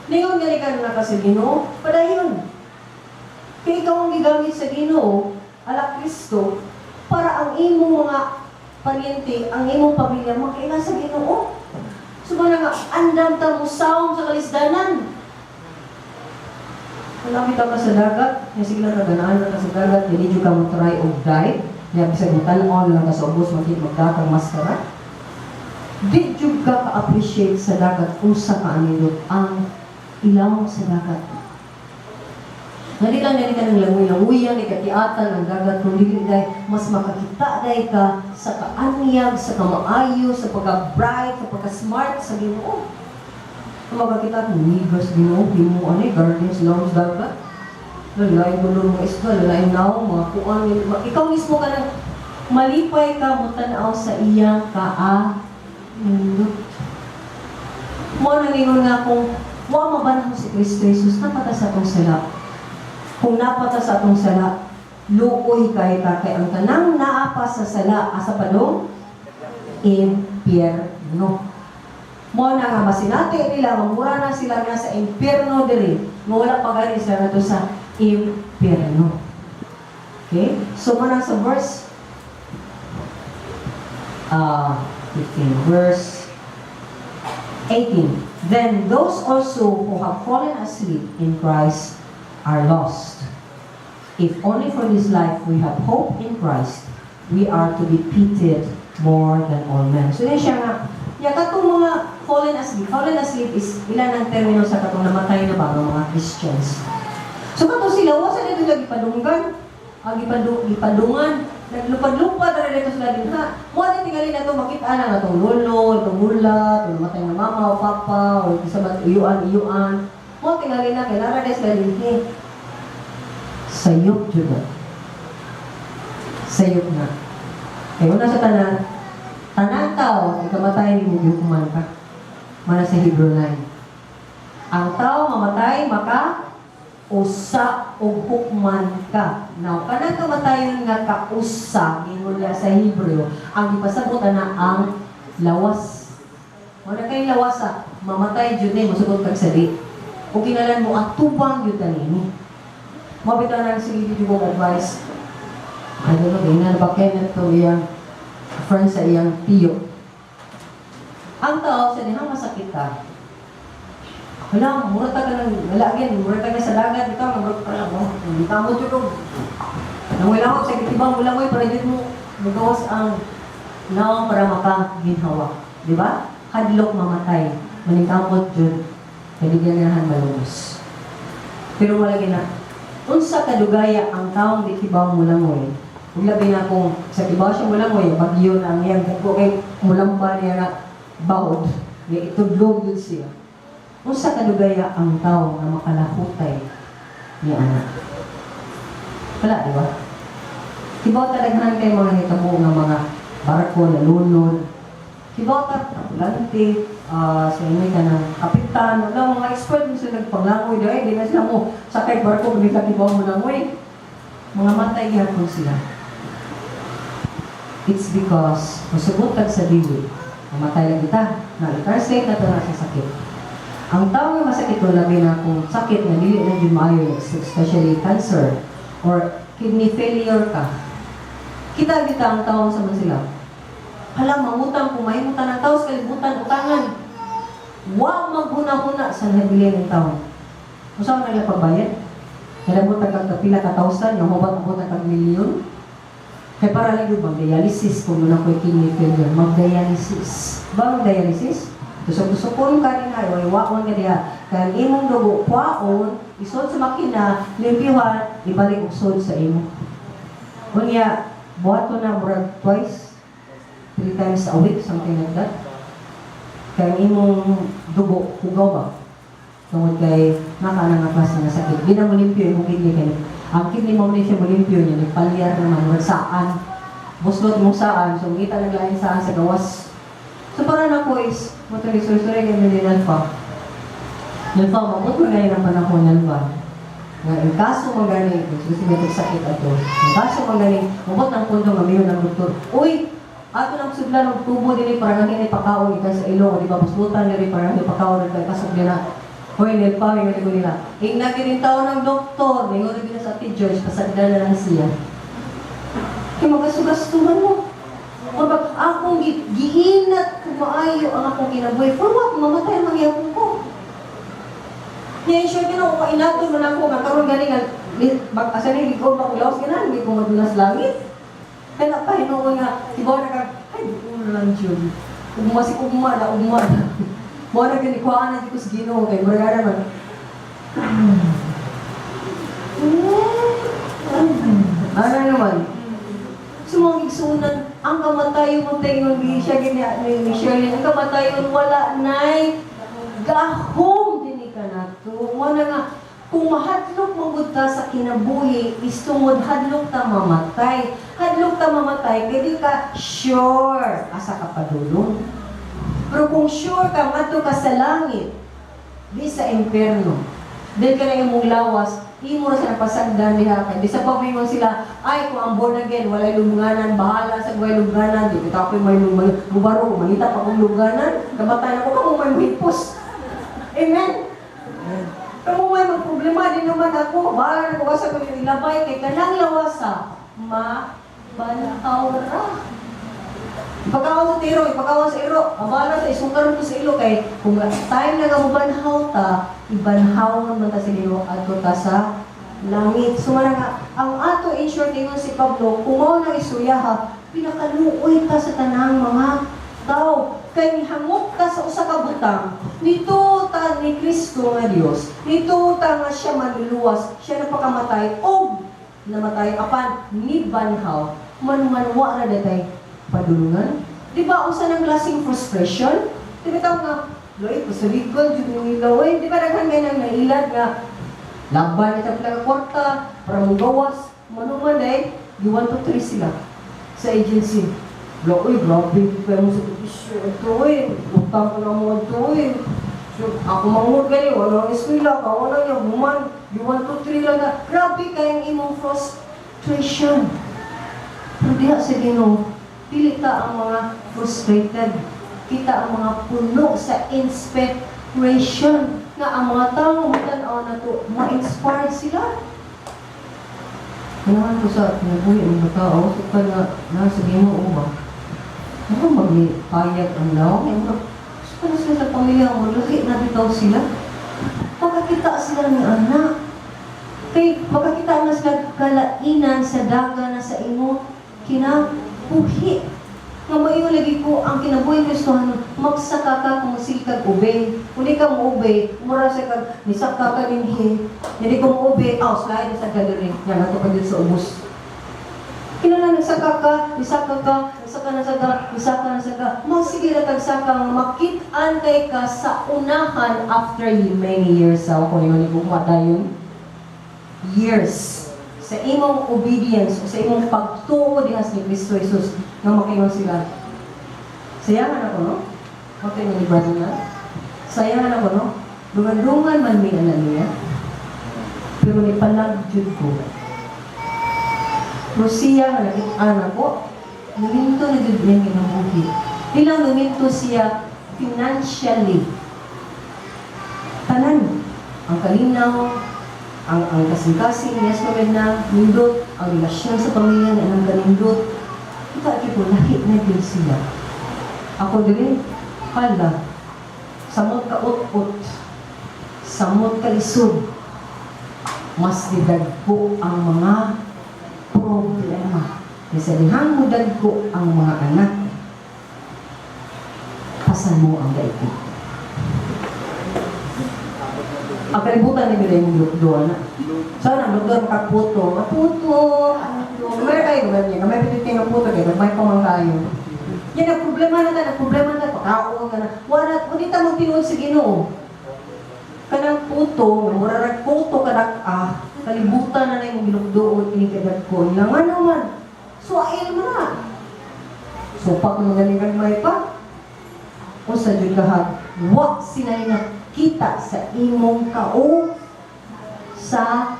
Ningon gani ka na ka sa Ginoo, padayon. Kay ikaw ang gigamit sa Ginoo, ala Kristo, para ang imong mga paryente, ang imong pamilya, makaila sa Ginoo. So na nga, andam ta mo sawom sa kalisdanan. Kung nakita ka sa dagat, yung sige lang kaganaan ka sa dagat, dili jud ka mo try og dive, ya bisag mo tan-on lang ka sa ubos, magdakang maskara. Di jud ka ka-appreciate sa dagat unsa ka anindot ang ilaw sa dagat. Nga di lang ka ng langoy-langoyan, ikakiatan ang dagat, kung dili day, mas makakita day ka sa kaanyag, sa kamaayo, sa pagka-bright, sa pagka-smart sa Ginoo. Makakita kung migas Ginoo, himo ani gardens, lawns, dagat. Lalaing kulor mga isda, lalaing naong, mga kuan. Ikaw mismo ka nang malipay ka mo tanaw sa iyang kaa-nindot. Mo nang ingon nga kung wa mabanhaw si Kristo Jesus, napata sa atong sala. Kung napata sa atong sala, luoy kay ta kay ang tanang naa pa sa sala asa padong impyerno. Mo na nga masinati nila, mura na sila nga sa impyerno diri. Nga wala pa gani sila nato sa impyerno. Okay? So mo na sa verse 15, verse 18. "Then those also who have fallen asleep in Christ are lost. If only for this life we have hope in Christ, we are to be pitied more than all men." So yun siya nga, ya katong mga fallen asleep. Fallen asleep is ilan ang termino sa katong namatay na ba ng mga Christians. So kato sila, wa sa nito gipadunggan, ang gipadungan, naglupad-lupad na dito sila din ha. Mo na tingali na to makita na atong lolo, itong lula, itong namatay nga mama o papa, o isa ba iyuan, iyuan. Mo tingali na kay nara sila din eh. Sayop jud na. Sayop na. Kaya una sa tanan, tanang tao, ikamatay ni mo gihukuman ka. Mana sa Hebrew 9. Ang tao mamatay, maka usa og hukman ka. Now, kanang kamatayon nga kausa, gingon niya sa Hebreo, ang ipasabot na ang lawas. Wala kay lawas ah, mamatay jud ni mosugot kag sali. O kinalan mo atubang jud tanini. Mao bitaw nang sige jud kong advice. I don't know, ingnan ba kay to iyang friend sa iyang tiyo. Ang tao sa dihang masakit ka, wala, mura ta ka ng, wala again, mura ta ka sa dagat, ikaw, mura ka lang, oh, hindi ka mo jud. Nang wala ko, sa kitibang mo para jud mo, magawas ang nawong para makaginhawa. Di ba? Hadlok mamatay, maningkamot jud, kay di ganahan malungos. Pero wala gina, unsa kadugaya ang taong di kibaw mo langoy? Ug labi na kung sa kibaw siya mo langoy, bagyo na ang iyang dagko kay mulamba niya na bahod, niya itudlog yun siya. Unsa kadugaya ang tao nga makalahutay ni anak? Wala, di ba? Kibaw ta daghan kay mga hitabo nga mga barko na lunod. Kibaw ta tripulante, sa inyo ka ng kapitan, wala mga expert mo sila nagpanglangoy dahil di na sila mo sakay barko kung di ka kibaw mo langoy. Mga matay gihapon sila. It's because musugot tag sa dili, mamatay lang kita, na i-translate na to na sa sakit. Ang tao nga masakit ko, labi na kung sakit na dili na jud maayo, especially cancer or kidney failure ka. Kita kita ang tao sa man sila. Hala, mangutang kung mahimutan ang tao sa kalibutan, utangan. Wa maghuna-huna sa nabilin ng tao. Kung saan nila pagbayad? Kaya kag kapila ka thousand, nga hubot-abot na kag milyon. Kaya para lang yun, mag-dialysis kung muna ko'y kidney failure, mag-dialysis. Ba mag-dialysis? Tusok-tusokon ka rin ha, waon ka diha. Kaya ang imong dugo, kwaon, isod sa makina, limpyuhan, ibalik og sod sa imo. Unya, buhato na murag twice, three times a week, something like that. Kaya ang imong dugo, hugaw ba? Tungod kay naka na nga klase nga sakit. Di na mo limpyo imong kidney kay ang kidney mo ni siya mo limpyo niya, nagpalyar naman, murag saan. Buslot mo saan, so ngita naglain saan sa gawas. So para na ko is, mo to sorry kay ni Nalfa. Nalfa, mabot mo gani ng panahon, Nalfa. Nga in kaso man gani, kung may sakit ato, in kaso man gani, mabot ng punto nga mayon ng doktor, "Uy, ato nang sudlan og tubo dinhi para nga hindi pakaon ikan sa ilong, di ba buslutan diri para hindi pakaon kay pasok nila." Hoy, Nalfa, ingon ko nila. Ingna gid taon ng doktor, ningon gid sa Ate George, pasagdan na lang siya. Kay magasugastuhan mo. Mabag, akong giinat ko maayo ang akong kinabuhi. For what? Mamatay ang magyapon ko. Niya, in short, kung kainaton man ako, nga karon gani nga, bag, asa ni, ikaw ba kulaos ganan, hindi ko madulas langit. Kaya na pahinuon nga, tibaw na ka, ay, di ko na lang jud. Ugma si ugma na, ugma na. Mo na gani, kuhaan na di ko sa Ginoo, kay mura naman. Ano naman? Sa mga igsunan, ang kamatayon mo tayo ni siya gini ni Shirley, ang kamatayon wala nay Gahom dinhi kanato. Mao na nga kung mahadlok man gud ta sa kinabuhi is tungod hadlok ta mamatay. Hadlok ta mamatay kay di ka sure asa ka padulong. Pero kung sure ka ngadto ka sa langit, di sa impyerno. Then ka na imong lawas, imo ra sa napasagdan diha kay bisa pa moingon sila, "Ay, kung ang born again walay lubnganan, bahala sa walay lubnganan, di kita ako'y may mubaro, mangita pa kong lubnganan, kamatayan ako, kamo may muhipos." Amen. Kamo may problema din naman ako, bahala na ko sa kong ilabay kay kanang lawasa mabanhaw ra. Ipakaon sa tiro, ipakaon sa iro, abala sa isungkaron ko sa ilo kay kung time na nga mobanhaw ta, ibanhaw man ta sa Ginoo adto ta sa langit. So man nga ang ato, in short, ingon si Pablo, kung mao nang istorya ha, pinakaluoy ta sa tanang mga tao kay nihangop ta sa usa ka butang nito ta ni Kristo nga Dios, nito ta nga siya manluluwas, siya napakamatay og namatay apan nibanhaw man man wa ra datay padulungan. Di ba usa ng klaseng frustration? Di ba tao nga, "Loy, pasaligan, jud nila, oy." Di ba daghan ngay nang nailad nga, laban ita pila ka kwarta, para mo gawas, manuman eh, you 1, 2, 3 sila sa agency. Bla, uy, grabe, kaya mo sa issue, ito, uy, utang ko na mo ito, uy. So, ako mangod gani, wala ang eskwela, kawa na niya, human, you 1, 2, 3 lang na. Grabe kayong imong frustration. Pero diha sa Ginoo, dili ta ang mga frustrated. Kita ang mga puno sa inspiration na ang mga tao mutan-aw na to, ma-inspired sila. Kailangan ko sa kinabuhi ng mga tao, sukad nga nasa Ginoo ba? Ano magpayag ang law? Kaya mo, gusto na sila sa pamilya mo, lahi na bitaw sila. Makakita sila ni anak. Kay makakita na sila kalainan sa daga na sa imo kinabuhi. Nga mayo lagi ko ang kinabuhi Kristohano, magsaka ka kung sige kag obey. Kung di ka mo obey, mura sa kag nisaka ka dinhi. Hindi ko mo obey, aw slide sa galeri. Yan ato ka dito sa ubos. Kinahanglan nagsaka ka, nisaka ka, nisaka na saka, nisaka na saka. Magsige na tagsaka nga makit-an kay ka sa unahan after many years sa ako yun ni dayon years sa imong obedience o sa imong pagtuo diha ni Kristo Jesus nga makaingon sila. Sayangan ako, no? Okay ni brother na. Sayangan ako, no? Dungan-dungan man mi ana niya. Pero ni palag jud ko. Pero siya nga nakit-an ako, numinto na jud niya kinabuhi. Di lang numinto siya financially. Tanan, ang kalinaw, ang kasing-kasing, yes naman na, nindot, ang relasyon sa pamilya na anong kanindot. Kita ko, lahi na din sila. Ako diri, hala, samot ka ut-ut, samot ka lisod, mas didagko ang mga problema. Kaysa dihang mo dagko ang mga anak, pasan mo ang daigdig. Ang kalibutan ni Bilay mong doktor na. Sana ang doktor makaputo. Maputo. Meron kayo ganyan. May pinitin nga puto kayo. May pamang kayo. Yan ang problema na ta. Ang problema na pagkaon ka na. Wala, hindi ta mo tinuod sa Ginoo. Kanang puto, mura rag puto kadak ah, kalibutan na na yung ginugdoon ini kadag ko. Ilang ano man. Suwail mo na. So pag magaling may pa, usa jud kahag, wa sila nakita sa imong kao sa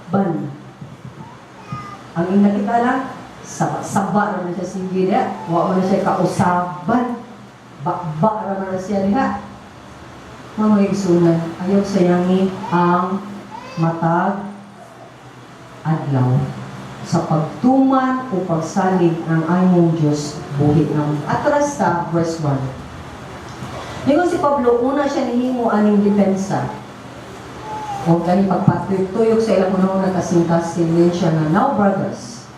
ban. Ang iyong nakita lang, saba-saba naman siya sige diha. Wa man na siya kausaban. Ba-ba naman na siya diha. Mga igsunan, ayaw sayangi ang matag adlaw sa pagtuman o pagsalig ng among Diyos buhi ng atras sa verse 1. Ningon si Pablo, una siya nihimo aning depensa. O gani pagpatuyok sa ilang unang nagkasing-kasing yun siya na, "Now brothers,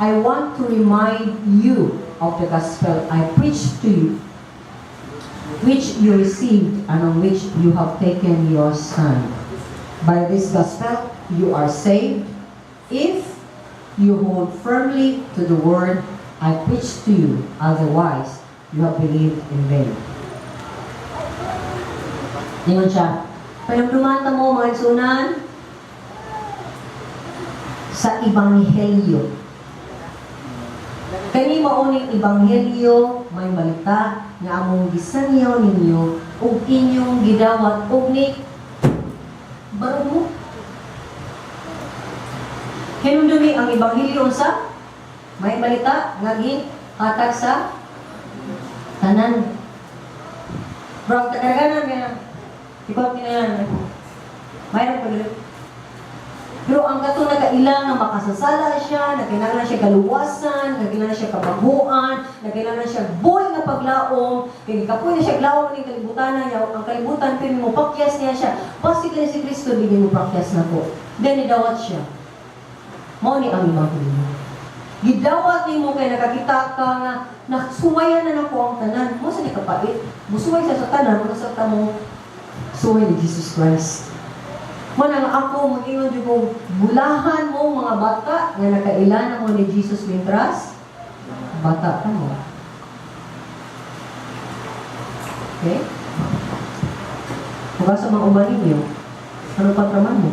I want to remind you of the gospel I preached to you, which you received and on which you have taken your stand. By this gospel you are saved if you hold firmly to the word I preached to you. Otherwise, you have believed in vain." Ingon siya, "Panumduman ta mo, mga igsuonan, sa Ebanghelyo. Kani mao ning Ebanghelyo, may balita nga among gisangyaw ninyo ug inyong gidawat ug ni barog mo." Hinumdumi ang Ebanghelyo sa may balita nga gihatag sa tanan. Bro, tagaraganan nga ikaw kinayan. Mayroon pa dili. Pero ang kato nakaila nga makasasala siya, nagkailangan siya kaluwasan, nagkailangan siya kabaguan, nagkailangan siya buhay nga paglaom, kay kapoy na siya glaom ning kalibutan niya, ang kalibutan pero mo pakyas niya siya. Basi kani si Kristo di mo pakyas nako. Then idawat siya. Mao ni ang Ebanghelyo. Gidawat nimo kay nakakita ka nga nasuwayan na nako ang tanan. Mo sa ni kapait. Musuway sa tanan, mo sa tamo suway ni Jesus Christ. Mo nang ako mag-ingon jud ko, bulahan mo mga bata nga nakaila na mo ni Jesus mintras bata pa mo. Okay? Kung sa mga uban ninyo, ano pa traman mo?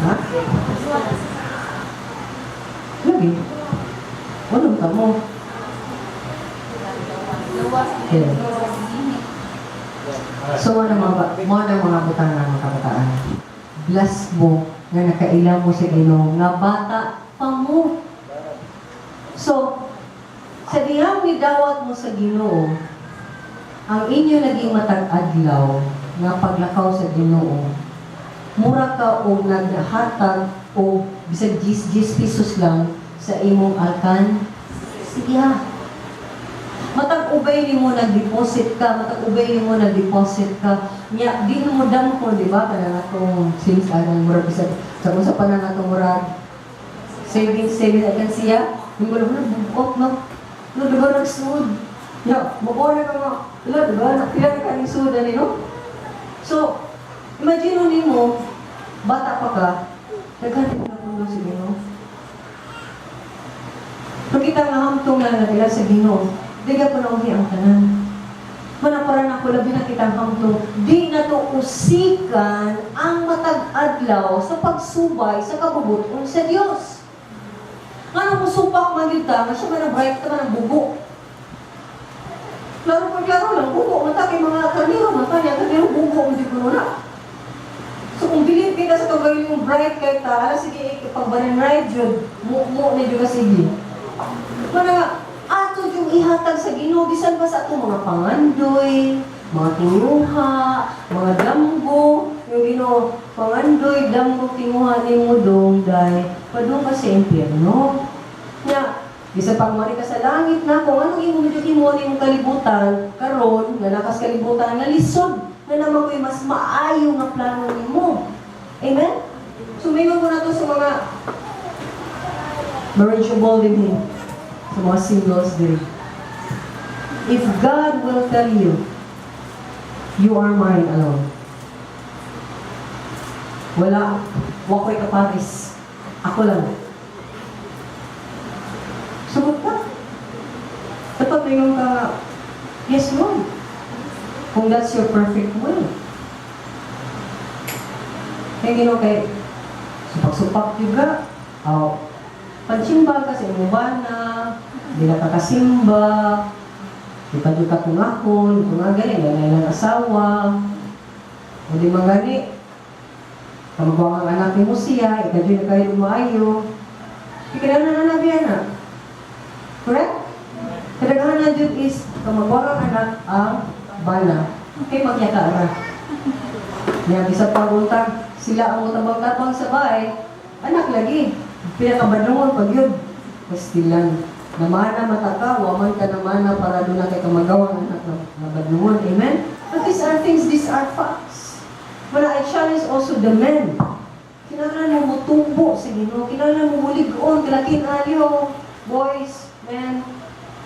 Ha? Lagi. Ano ka mo? Okay. So, ano mga, mo na mga butang nga mga kabataan. Bless mo nga nakaila mo sa Ginoo nga bata pa mo. So, sa dihang nidawat mo sa Ginoo, ang inyo naging matag adlaw nga paglakaw sa Ginoo, mura ka og naghatag o bisag 10 10 pesos lang sa imong alkan. Sige ha. Matag ubay nimo nag-deposit ka, matag ubay nimo nag-deposit ka. Nya di mo damo, di ba? Kanang atong since anong murag bisag sa unsa pa na atong murag savings savings akan siya. Yung wala na bukot no. No, di ba nagsud? Ya, mo na ka nga. Wala, di ba? Napila na ka ning sud ani, no? So, imagine nimo bata pa ka, daghan na pundo sa Ginoo. Pagkita nga hamtong na nila sa Ginoo, di ka pa nauhi ang tanan. Mana para na ko labi na kitang hamtong, di na to usikan ang matag adlaw sa pagsubay sa kabubuton sa Dios. Ngano mo supak man gyud ta, nga siya man ang bright ta man ang bugo. Klaro pa klaro lang, bugo man ta kay mga karnero man ta niya, karnero bugo man jud kuno na. So kung bilib kita sa kagayon yung bright kay ta, ala sige pag ride jud, mo mo ni jud ka sige. Mana ato yung ihatag sa Ginoo bisan pa sa atong mga pangandoy, mga tinguha, mga damgo, yung Ginoo pangandoy, damgo, tinguha nimo dong dai padung ka sa impyerno. Nya bisan pag mari ka sa langit na kung anong imo medyo himo nimong kalibutan karon nga nakas kalibutan nga lisod na naman ko'y mas maayo nga plano nimo. Amen? So mayon ko na to sa mga marriageable din eh, sa mga singles din. If God will tell you, "You are mine alone." Wala, wa ko'y kaparis. Ako lang. Sugot ka. Dapat mayroon ka, "Yes, Lord." Kung that's your perfect will. Kaya Ginoo kay, supak-supak juga. Oh, pagsimba ka sa imong bana, di na ka kasimba, di pa jud ka tungakon, kung nga gani, na ilang asawa, o di man gani, kamaguang ang anak nimo siya, ikaw jud na kayo maayo. Ikinahanglan na na biya na. Correct? Kadaghanan na jud is kamaguang ang anak ang bana. Kay magyaka ra. Nya bisa paguntag sila ang mutabang-tabang sa bahay, anak lagi. Pinakabadlungon pag yun. Pastilan. Namana mataka, waman ka namana para doon na kay kamagawang anak na nabadlungon. Amen? But these are things, these are facts. But I challenge also the men. Kinahanglan mo mutubo sa Ginoo. Kinahanglan mo mulig-on. Kalakin alyo. Boys, men.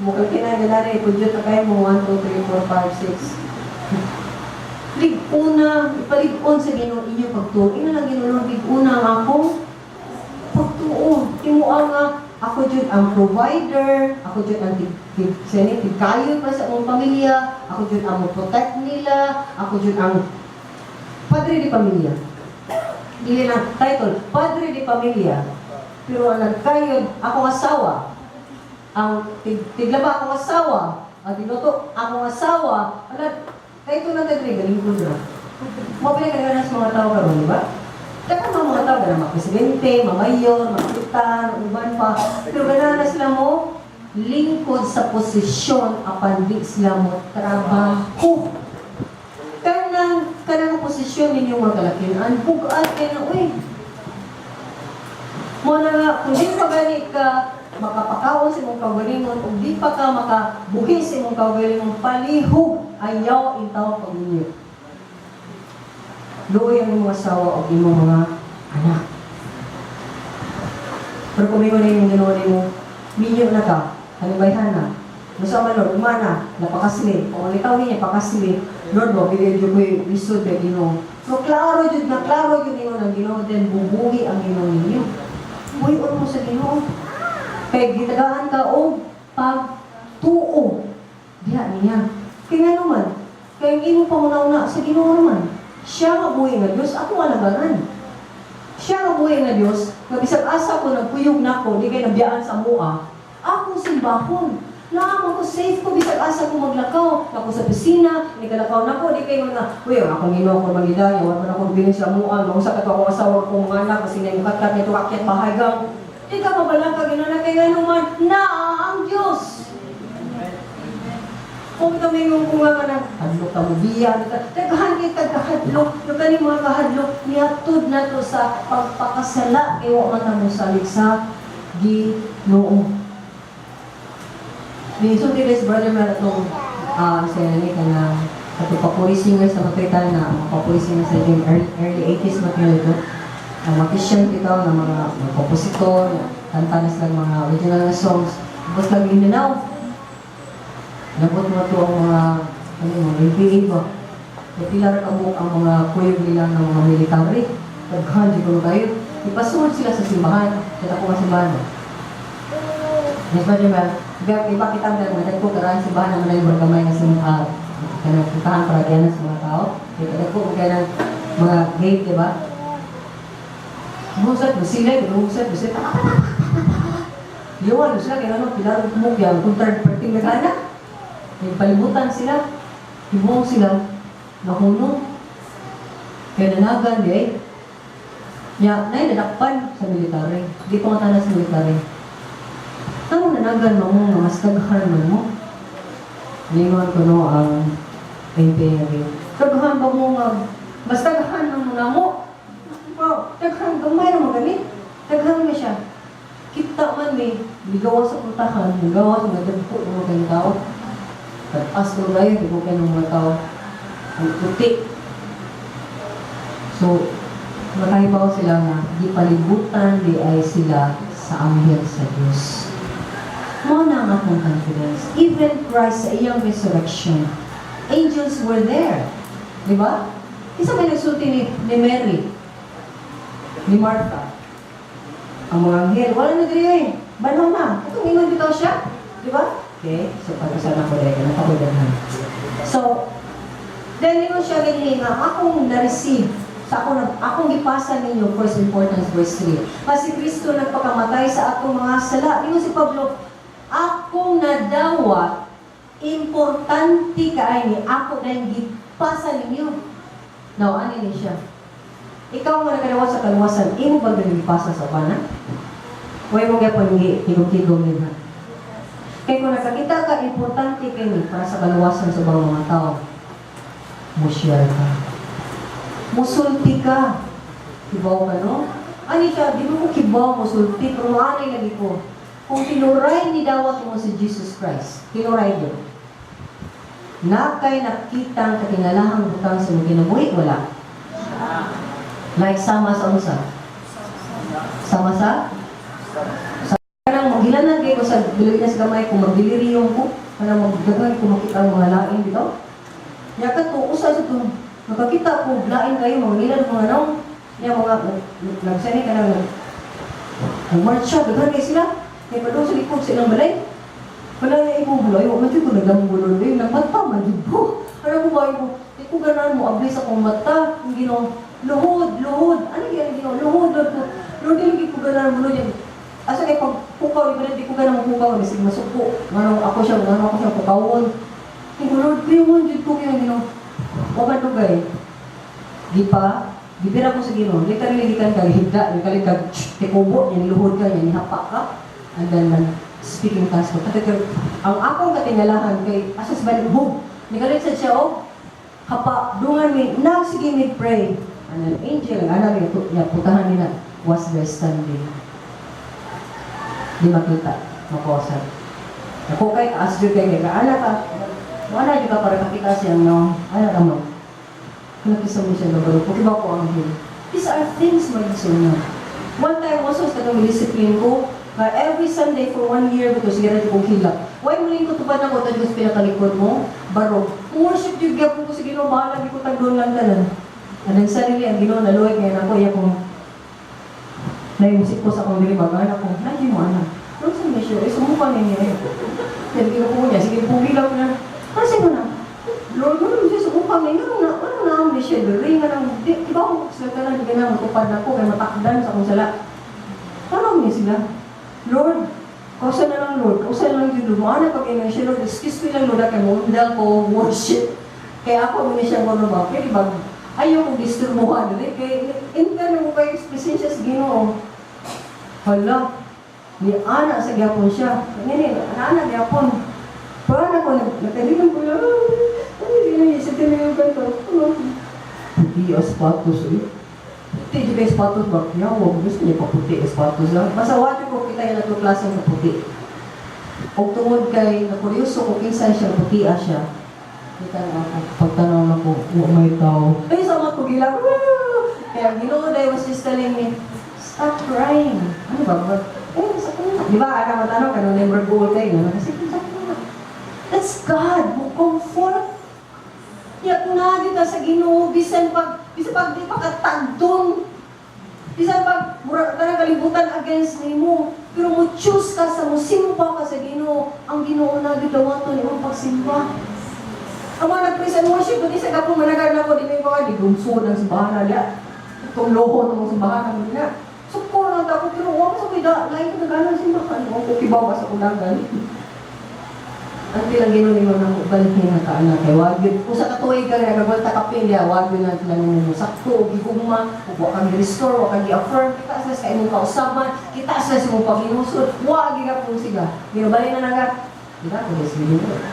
Mukha kinahanglan na ipudyot na kayo mo. 1, 2, 3, 4, 5, 6. Lig-una, ipalig-on sa Ginoo inyo pagtuo. Ina lang Ginoo, lig-una ang akong pagtuo. Timuha nga, Ako jud ang provider, ako jud ang tig tig sini tigkayon para sa among pamilya, ako jud ang mo protect nila, ako jud ang padre di pamilya. Dili na title, padre di pamilya. Pero ang nagkayod, akong asawa. Ang tiglaba akong asawa, ang tigluto akong asawa. Ala, kay ito lang tayo galing ko ra. Mo pila ka sa mga tao karon, di ba? Daghan mga mga tao ganang mga presidente, mga mayor, mga kapitan, uban pa. Pero ganahan na sila mo lingkod sa posisyon apan di sila mo trabaho. Kanang kanang posisyon ninyo, mga kalakinan, bugat kay na uy. Mo na nga, kung di pa gani ka makapakaon sa imong kaugalingon, ug di pa ka makabuhi sa imong kaugalingon, palihog ayaw intaw pag-inyo. Luoy ang imong asawa o imong mga anak. Pero kung mingon nimo Ginoo nimo, minyo na ka, halimbayhan na. Musa man, Lord, umana, napakasli. O ang ikaw niya, pakasli. Lord, mo, bigay jud ko'y lisod kay Ginoo. So, klaro jud na, klaro jud ninyo ng Ginoo, then bubuhi ang Ginoo ninyo. Buhion mo sa Ginoo. Kay gitagaan ka og pagtuo. Diha niya. Kay nga naman, kay ang imong panguna-una sa Ginoo naman. Siya nga buhi nga Dios, ako alagaran. Siya nga buhi nga Dios, nga bisag asa ko nagkuyog nako, di kay nabiyaan sa mua, akong simbahon. Naamo ko, safe ko bisag asa ko maglakaw. Nako sa pisina, nikalakaw nako, di kay mga, uy, ang akong Ginoo ko magidaya, wala man akong bilin sa mua, mausa ka to akong asawa kong mga anak, kasi na yung nito akyat bahay gang. Di ka mabalaka, Ginoo na kay nga naman, naa ang Diyos. Kung kami yung kung nga nang hadlok ka mo biya, daghan kay tagkahadlok, yung kani mga kahadlok, niatod na to sa pagpakasala, kay wa man ta mo salig sa Ginoo. Ni so this brother man atong sa ni kanang ato papuri singers na makita na mga papuri singers sa yung early 80s material ito. Ang mga Christian bitaw nga mga kompositor, kanta na silang mga original na songs. Tapos lang Mindanao. Nabot mo to ang mga ano, mga NPA ba? Kaya pila ra kabuok ang mga kuyog nila ng mga military. Daghan di ko kayo. Ipasunod sila sa simbahan. Sa dako nga simbahan. Yes, Brother Mel. Ipakita mo mga dagko karaan simbahan naman ay gamay nga simbahan. Kanang puntahan para diyan sa mga tao. Kaya dagko kaya ng mga gate, di ba? Busat, busila, busat, busila. Liwan, sila, kaya ano, pila ra kumuk yan, kung third party nagana. May palibutan sila. Hibuong sila. Nahunong. Kaya nanagan, di ay. Ya, nay nadakpan sa military. Di pa nga sa military. Tamo nanagan mo nga mas daghan man mo. Lingon ko no ang NPA nga. Daghan ba mo nga mas daghan man mo namo? Wow, daghan gamay ra man gani. Daghan man siya. Kita man ni ligaw sa puntahan, ligaw sa mga dagko ng mga tao. Taas ko kayo, di ko kayo ng mga tao. Ang puti. So, makahibaw sila nga, di palibutan, di ay sila sa anghel sa Diyos. Mo na ang akong confidence. Even Christ sa iyang resurrection, angels were there. Di ba? Isa may nagsulti ni Mary, ni Martha. Ang mga anghel, wala na diri eh. Banhaw na. Itong ingon bitaw siya. Di ba? Okay, so pag-usapan ko dahil, napakudaghan. So, then ingon siya ganyan nga, akong na-receive sa ako nag akong gipasa ninyo first importance, verse 3. Kasi Kristo nagpakamatay sa atong mga sala. Ingon si Pablo, akong nadawat, importante kaay ni ako na yung gipasa ninyo. Now, ano ni siya? Ikaw nga nakadawat sa kaluwasan, imo ba gipasa sa uban? Huwag mo gyapon higog-higog nila. Kaya kung nakakita ka, importante kay ni para sa kaluwasan sa ubang mga tao, mo share ka. Musulti ka. Kibaw ka, no? Ani siya, di mo ko kibaw, musulti, pero maanay lagi ko. Kung tinuray ni dawat mo si Jesus Christ, tinuray niyo, na kay nakita ang katingalahang butang sa imong kinabuhi, wala? Like sama sa unsa? Sama sa? Sa kanang magilanan kay ko sa Pilipinas gamay kung magdelirium ko, kanang magdaghan ko makita ang mga lain bitaw. Nya kato usa sa to nakakita ko lain kayo mga ngilan mga naong nya mga nagsani kanang nagmarcha daghan kay sila. Kaya pa sa likod sa ilang balay. Wala na imo balay, wa man jud ko nagdamgo, Lord. Eh, nagmata man jud ko. Ano mo ba imo? Di ko ganahan mo abli sa akong mata. Ang Ginoo, luhod, luhod. Ano gyud Ginoo? Luhod, Lord ko. Lord, dili ko ganahan mo, Lord. Asa kay pag pukaw, di ba di ko ganahan mo pukaw, bisig masuko. Ngano ako siya pukawon. Ginoo, Lord, kuyawan jud ko kaya Ginoo. Wa man dugay. Gipa, gibira ko sa Ginoo. Literally gikan kag higda, literally kag tikubo, yan luhod ka, yan hapa ka. And then man, speaking tongues ko. Kasi ang akong katingalahan kay asas balik boom. Nikalit sa siya oh, hapa dungan mi na sige mi pray. And an angel, ana mi ya putahan nila was there standing. Di makita, makuwasan. Ako kay taas jud kay kay ana ka. Wala jud ka para makita siya no. Ana ra man. Kalaki mo siya nabaro. Kung iba ko ang hill. These are things, mga igsoon. One time also sa katong discipline ko, nga every Sunday for one year because sige ra kong hilak. Why mo ko tupad na ko tadyo sa pinakalikod mo? Baro. Worship jud gyapon ko sa Ginoo, bahala di ko tagdon lang tanan. And then suddenly ang Ginoo naluway kay nako iya kong naimusik ko sa akong dili bagaan ako. Nandiyo mo ana. Pero sa siya, eh, sumuka ninyo eh. Kaya ko niya, sige, pugilap na. Kasi mo na, Lord, ano siya sumuka niya, ano na ang siya, diri nga nang, di ba ako sila tanan, di ka na matupad na ko, kay matakdan sa akong sala. Tanong niya sila, "Lord, kausa na lang, Lord, kausa na lang yun, Lord, pag ingon siya, Lord, excuse me lang, Lord, kay mundal ko, worship." Kaya ako, mo siya ko ba, pwede ba, ayaw kong disturbuhan, dili, kay, enter na mo kay presensya sa Ginoo. Hala, ni ana sa gyapon siya. Ngini, ana gyapon. Pero ana ko, nagkaligan ko lang, ay, hindi na isip na yung ganito. Puti ang sapatos eh. Puti di ba yung sapatos ba? Yawa, gusto niya paputi ang sapatos lang. Basta wala ko kita yung natuklasan sa puti. O tungod kay nakuryoso ko kinsa siya, puti siya. Kita na ako, pagtanaw na ko, wa may tao. Ay, sa mga kugilang, kaya Ginoo day was just telling me, "Stop crying." Ano ba? Ba? Eh, sa kuna. Di ba, ana matanaw ka nung never goal kayo. No? Kasi sa kuna. That's God who comfort. Ya na dito sa Ginoo bisan pag di pa katagdon. Bisan pag mura ka na kalibutan against nimo, pero mo choose ka sa mo simba ka sa Ginoo, ang Ginoo na gyud dawaton imong pagsimba. Ang mga nag-praise and worship, di sa gapong managar na ko, di may mga di gumsud ang simbahan na diya. Itong loho ng simbahan na nila. Suko na ako, pero huwag sa pida, lain ko nagalan simbahan. Huwag ko kibaw sa ulangan. Ang tilang Ginoo nimo nang balhin na ka anak kay wag yun. Kung sa katuig ka nga nagagwalta ka pilya, wag yun na lang nimo sakto og gihugma, ug wa kang restore, wa kang gi-affirm, kita sila sa imong kausaban, kita sila sa imong paghinusod, wa gihapon sila. Ginobali na naga. Di ba? Kung is living word.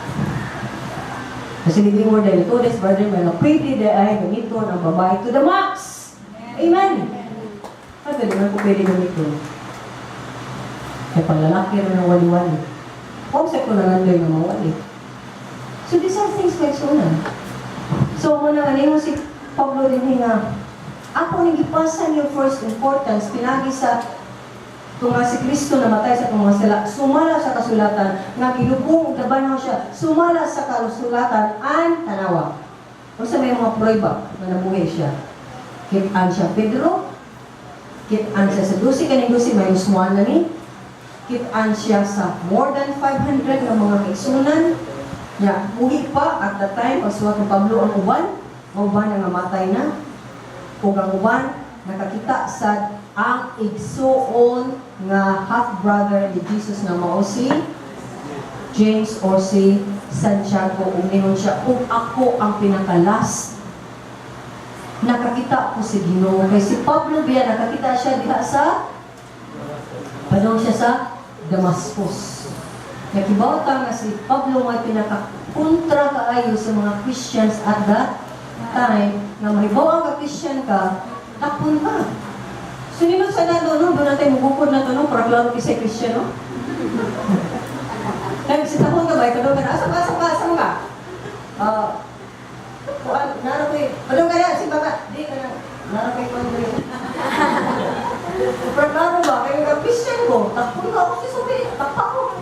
Kasi living word dahil ito, this brother, may pwede dahil ay gamiton ang babae to the max. Amen. Ano naman ko pwede gamiton? Kaya pang lalaki rin ang wali-wali. Huwag sa ko nangandoy ng mawali. So these are things like so na. So mo na nga si Pablo din nga, ako ning gipasan yung first importance pinagi sa kung nga si Kristo namatay sa atong mga sala, sumala sa kasulatan, nga gilubong ug nabanhaw siya, sumala sa kasulatan an tanawa. Unsa may mga prueba nga nabuhi siya? Kit-an siya Pedro, kit-an siya sa 12, kaning 12 minus 1 na ni, kit-an siya sa more than 500 nga mga kaigsunan, ya, buhi pa at that time, pagsuwat ni Pablo ang uban nga namatay na, ug ang uban nakakita sa ang igsuon nga half-brother ni Jesus nga mao si James or si Santiago, ug ningon siya, "Ug ako ang pinaka-last nakakita ko si Ginoo." Kay si Pablo biya nakakita siya diha sa padung siya sa Damascus. Nakibaw ta nga si Pablo nga pinaka kontra kaayo sa mga Christians at that time, nga mahibaw ang ka Christian ka, takpon ka. So nindot sa nato, no? Doon natin mugukod na to, no? Para klaro kisay Christian, no? Nagsitahon ka ba? Ikaw ka na, asa ka, asa ka, asa ka? Ah, kuan, nara ko eh. Padung ka na, simba ka. Di ka na. Nara ko kuan diri. Pero klaro ba? Kaya nga Christian ko, takpon ka ako si Sophie, takpa ko.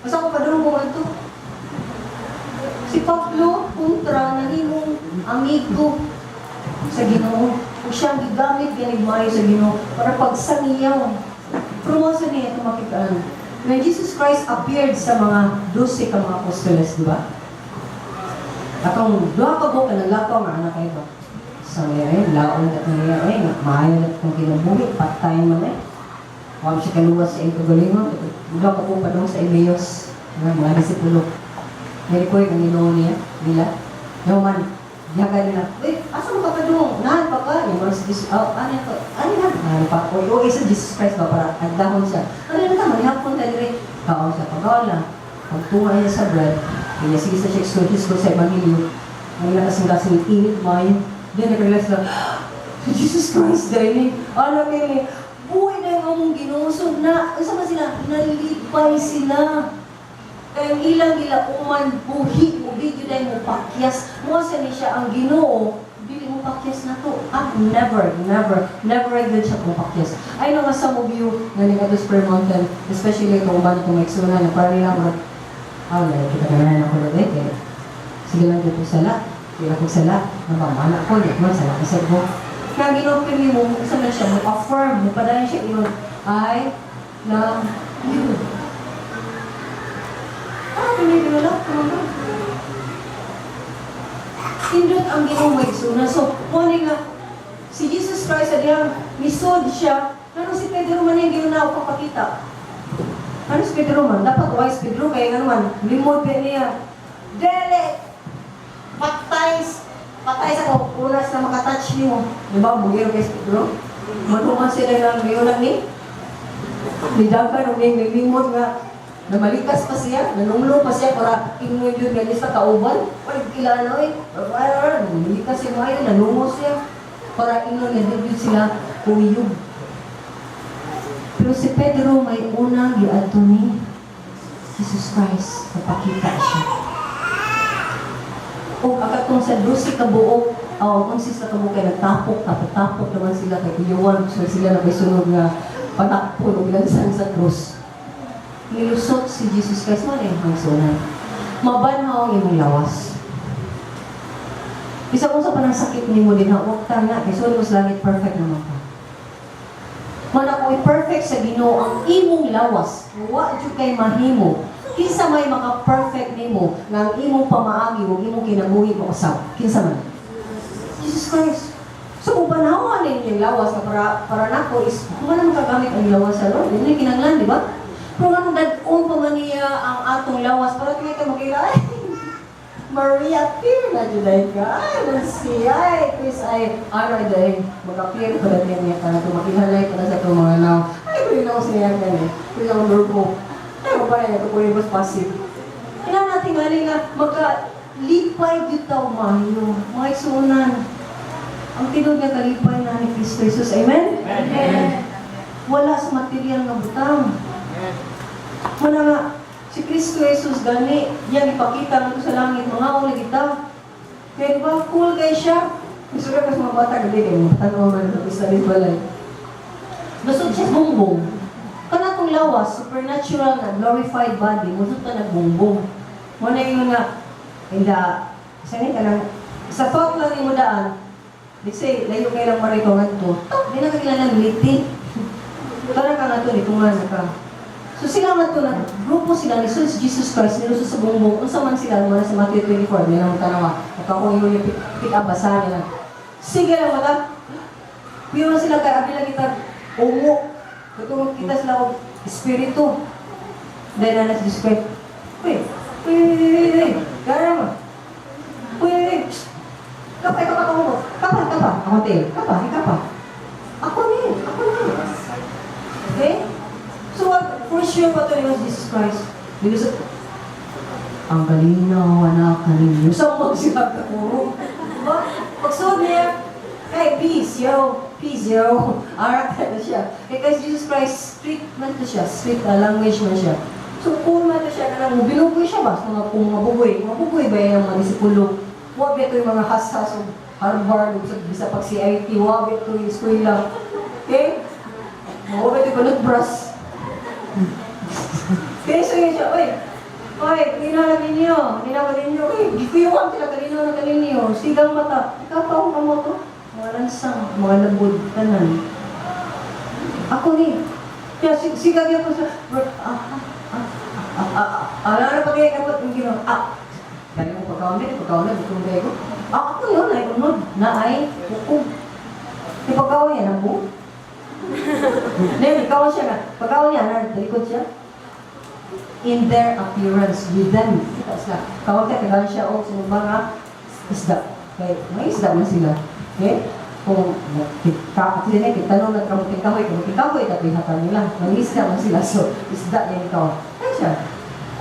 Basta ko padung ko man to. Si Pablo, kontra, nahimong amigo sa Ginoo. Ug siyang gigamit ganig maayo sa Ginoo para pagsangiyaw. Pero mo sa niya ito makitaan. When Jesus Christ appeared sa mga 12 ka mga apostoles, di ba? Atong duha ka buok ka nalakaw nga anak kayo ba? Sa niya eh, laon at niya eh, maayo na kung kinabuhi, patay man eh. Huwag siya kaluwas sa iyong kagalingon. Duha ka buok pa doon sa Emmaus, nga mga disipulo. Nilikoy ang Ginoo niya, nila. No man, diyaga nila, "Uy, asa mo ka padung? Nahan pa ka?" Yung mga si Jesus, "Oh, ano ko? Ano na? Nahan pa ko." O, isa Jesus Christ ba, para agdahon siya. "Ano na ta, manihapon ka dire." Kaon siya, pagkaon na. Pagtunga niya sa bread, kaya sige sa siya hisgot sa Ebanghelyo, ang ilang kasing-kasing init maayo. Then nag-realize na, "Si Jesus Christ dahil ni, ano kayo ni, buhay na yung among Ginoo." So, na, unsa man sila, nalipay sila. Kaya ang ilang gilauman, buhi mo, di jud ay mo pakyas. Mo sa ni siya ang Ginoo, dili mo pakyas na to. Ah, never, never, never gyud siya mo pakyas. I know nga some of you nga ning adto sa Prayer Mountain, especially kung uban itong maigsuonan, na parang nila murag, "Ah, wala kita ganahan ako na kay sige lang dito sala, sige lang kong sala, nabamana ko, di man, sala kasi ko." Kaya Ginoo pirmi mo, isa man siya, mo affirm, mo padayon siya ingon, "I love you." Ah, pinili lang, ano? Hindot ang Ginoo maigsuonan. So, mo ni nga, si Jesus Christ, sa diyang misod siya, ano si Pedro man yung Ginoo papakita? Ano si Pedro man? Dapat wise Pedro, kaya nga naman, limod pa niya. "Dele! Patay! Patay sa ko, unas na makatouch nimo." Di ba? Bugiro kay si Pedro. Manuman sila ng ngayon ni. Nidagan og ning limot nga namalikas pa siya, nanunglo pa siya para ingon yun nga niya sa kauban. Wala kilala oy. Namalikas siya maayo, nanungo siya para ingon nga di gyud sila kuyog. Pero si Pedro may unang giadto ni Jesus Christ, napakita siya. O akatong sa 12 ka buok, o 11 sa kabuok kay nagtapok, tapok-tapok naman sila kay kuyuwan, so sila na may sunod nga patakpo og lansan sa krus. Nilusot si Jesus Christ man ang hangsunan. Mabanhaw ang imong lawas. Bisa kung sa panang sakit nimo din ha, wag ta na, kay sulod mo sa langit, perfect naman ka. Man ako perfect sa Ginoo ang imong lawas. Wa jud kay mahimo. Kinsa may maka-perfect nimo nga ang imong pamaagi ug imong kinabuhi mo usab? Kinsa man? Jesus Christ. So kung panahon ninyo yung lawas nga para nako is kung man makagamit ang lawas sa Lord, hindi kinahanglan, di ba? Pero anong dad-on pa man niya ang atong lawas para kaya ka makila, "Ay, Maria, appear na jud ay ka. Ay, Nancy, ay, Chris, ay, ano ay dahil mag-appear pa na niya para ito makihalay para sa itong mga now. Ay, kuya na ako siya gani. Kuya ako grupo. Ay, mo pa ito kuya mas passive." Kailangan natin nga nga magkalipay gyud ta maayo. Mga igsuonan. Ang tinuod nga kalipay na ni Kristo Jesus. Amen? Amen. Wala sa material nga butang. Wala nga, si Kristo Jesus gani, yan ipakita nga sa langit, mga uli kita. Kaya di ba, cool kay siya. Gusto ka sa mga bata, gabi kayo, matanaw man ito, isa din balay. Lusod siya bumbong. Kanatong lawas, supernatural na glorified body, musod ka nagbumbong. Muna yun nga, in the, sa ka lang, sa thought lang ni mo daan, let's say, layo kay lang marito nga to, di na kakilala liti. Tara ka nga to, dito nga na ka. So sila nga to, na, grupo sila ni si Jesus Christ, nilusot sa bumbong, unsa man sila, mga sa Matthew 24, di lang tanawa. At ako yung pick up, basahan nila. Sige lang, mata. Piyo man sila kay abi lang kita, ungo. Katulog kita sila og espiritu. Then na si Jesus Christ, "Uy, uy, uy, uy, uy, gara mo. Uy, uy, uy, kapa, kapa, kapa, kapa, kapa, ako tayo, kapa, kapa. Ako ni, ako ni." Okay? So what, for sure, what to Jesus Christ? Because, "Ang kalinaw, anak kaninyo." Sa mga sila kakuro. Diba? Pagsuod niya, kay peace, yo. Peace, yo. Arak na siya. Kay kasi Jesus Christ, street man to siya. Street language man siya. So, cool man to siya. Kanang binugoy siya ba? Sa mga kung mabugoy. Mabugoy ba yung mga disipulo? Wa ba ito yung mga hasas o Harvard o sa bisa pag CIT. Wa ba ito yung eskwela? Okay? Wa ba ito yung balot brush? Kaya so yun siya, "Oy, oy, linaw na ninyo, linaw na ninyo, oy, gikuyuan sila, kalinaw na kaninyo, sigang mata, ikaw pa akong kamo to, mga lansang, mga labod, tanan. Ako ni, kaya siga gyud ko sa, ah, ah, Ah, ah, ah, ano ano pa kaya kapot yung Ginoo? Ah, dali mo pagkaon din, pagkaon na, gutom kayo ko. Ah, ako yun, ay unod, na ay bukog. Di pagkaon yan, ang buo. Then, ikaw siya nga. Pagkaon niya, na, talikod siya. In their appearance with them. Kita sila. Kaon ka, tagaan siya, o, sa mga isda. Okay, may isda man sila. Okay? Kung kita, sila, kitanong na kamuting kahoy, tatlo hatan nila. May isda man sila. So, isda yan ikaw. Ay siya.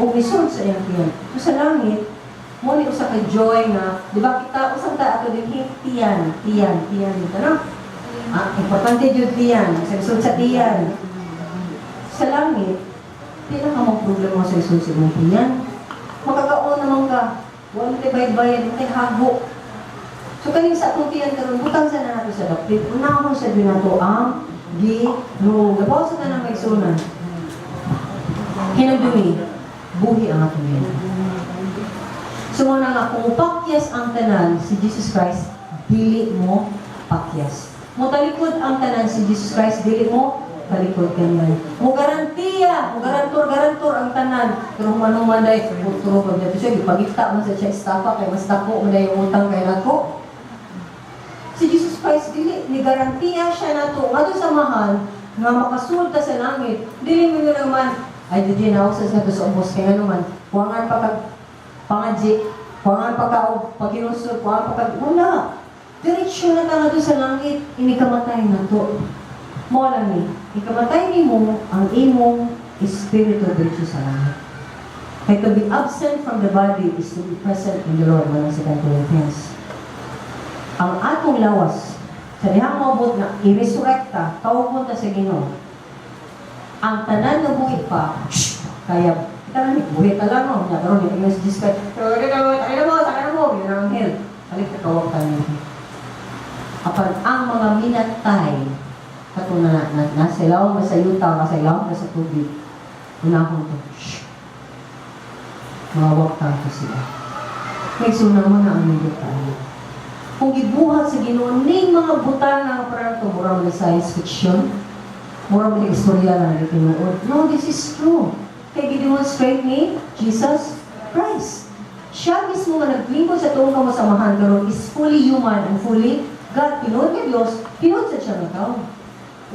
O misod sa iyang tiyan. So, sa langit, mo ni usa ka joy nga, di ba kita usang ta ato din tiyan, tiyan, tiyan dito, no? Ah, importante jud tiyan, sa isod sa tiyan. Sa langit, di na ka mo problema sa isod sa imong tiyan. Makakaon naman ka. Wala tay bayad-bayad, wala tay hago. So kaning sa atong tiyan karon butang sa na nato sa dapit. Unahon sa gyud nato ang Ginoo. Labaw sa tanang maigsuonan. Hinumdumi, buhi ang atong tiyan. So mo na nga, kung pakyas ang tanan si Jesus Christ, dili mo pakyas. Motalikod ang tanan si Jesus Christ, dili mo talikod kanyan. Mo garantiya, mo garantor, garantor ang tanan. Pero human day, puturo ko dito siya, gipangita man sa siya estafa, kay mas dako man day yung utang kay nako. Si Jesus Christ, dili, ni garantiya siya nato, ngadto sa mahal, nga makasulta sa langit. Dili mo yun naman, ay di na sa sa sa ubos kay ngano man, kuwangan pa kag pangaji, kuwangan pa ka og paghinulsol, kuwangan pa kag wala. Diretso na ta ngadto sa langit, inikamatay na to. Mo lang ni, ikamatay nimo ang imong espiritu diretso sa langit. Kay to be absent from the body is to be present in the Lord, wala sa 2 Corinthians. Ang atong lawas, sa dihang moabot na i-resurrecta, tawgon ta sa Ginoo. Ang tanan nga buhi pa, shh, kaya kita na buhi ta lang no, nya karon ni si Jesus Christ. Ay na mo, sakay na mo, yun ang anghel. Balik ka kawag ka niya. Apan ang mga minatay, kato na, na, nasa ilawom na sa yuta, nasa ilawom na sa tubig, unahon to, shh, mawagtang to sila. May mo na ang nindot tayo. Kung gibuhat sa Ginoo ning mga butang nga parang to, mura man science fiction, mura man istorya lang na tinuod. No, this is true. Kay gidemonstrate ni Jesus Christ. Siya mismo nga naglingkod sa tuong kamasamahan karon is fully human and fully God. Tinuod nga Dios, tinuod sa siya nga tao.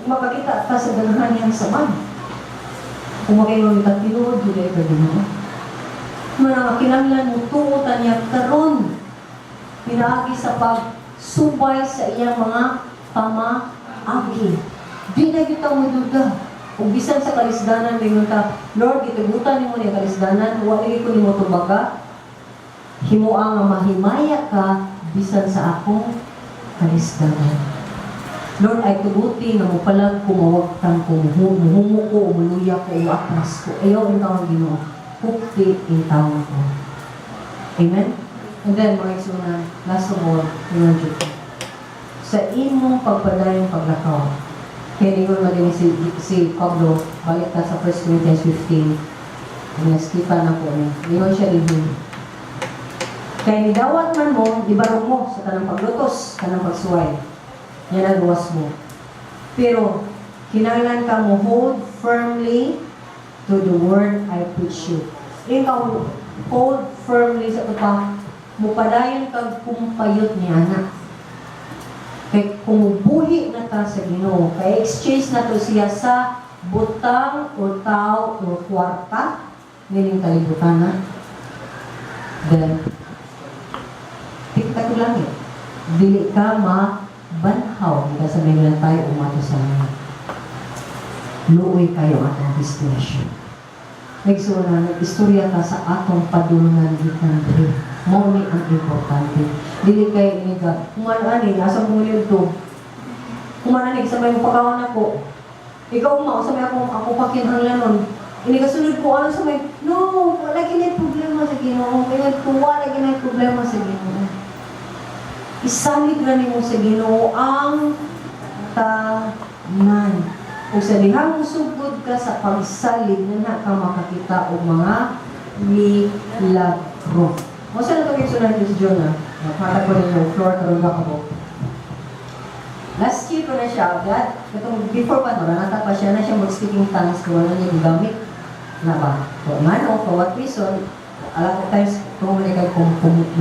Kung makakita ta sa ganahan niyang saman. Kung makaingon kita, tinuod jud ay ka Ginoo. Mga nga kinahanglan mo tuo ta niya karon pinaagi sa pagsubay sa iyang mga pamaagi. Di na kita mo duda. Ug bisan sa kalisdanan, lingon ta, "Lord, gitugutan nimo ni kalisdanan, wa lagi ko nimo tubaga. Himoa nga mahimaya ka bisan sa akong kalisdanan. Lord, ay tuguti nga mopalag ko, mawagtang ko, muhumo ko, umuluya ko, umatras ko. Ayaw intawon Ginoo. Hupti intawon ko." Amen? And then, mga igsuonan, last of all, ingon jud ko, sa imong pagpadayong paglakaw, kaya ningon man din si Pablo, balik ta sa 1 Corinthians 15, naskipan ako ni. Ningon siya din, "Kay nidawat man mo, ibarog mo sa tanang paglutos, tanang pagsuway. Yan ang luwas mo. Pero, kinahanglan ka mo hold firmly to the word I preach you." Ikaw, hold firmly sa tupa, mupadayon kag kumpayot ni anak. Kay kung buhi na ta sa Ginoo, kay exchange na to siya sa butang o tao o kwarta nining kalibutan na, then kita ko langit. Dili ka mabanhaw. Hindi sa may tayo umato sa langit. Luoy kayo atong destination. Nagsuuna, nag-istorya ta sa atong padulungan gikan diri. Mao ni ang importante. Dili kay iniga, human ani, asa mo to? Human ani, sa may pagkaon ako. Ikaw ma, sa may ako pakinahanglanon. Ini kasunod ko, ano sa may, no, wala gini problema sa Ginoo. Kaya wala gini problema sa Ginoo. Isalig ra nimo sa Ginoo ang tanan. Ug sa dihang musugod ka sa pagsalig na na ka makakita og mga milagro. Mo sa nato kay sunan si Jonah. Napata ko ninyo floor karon ba ko. Last year ko na siya, agad. Katong before pa, no, nata pa siya na siya mag-speaking tongues ko, wala niya gigamit. Na ba? So, ngano, for what reason, a lot of times, kung may kay kung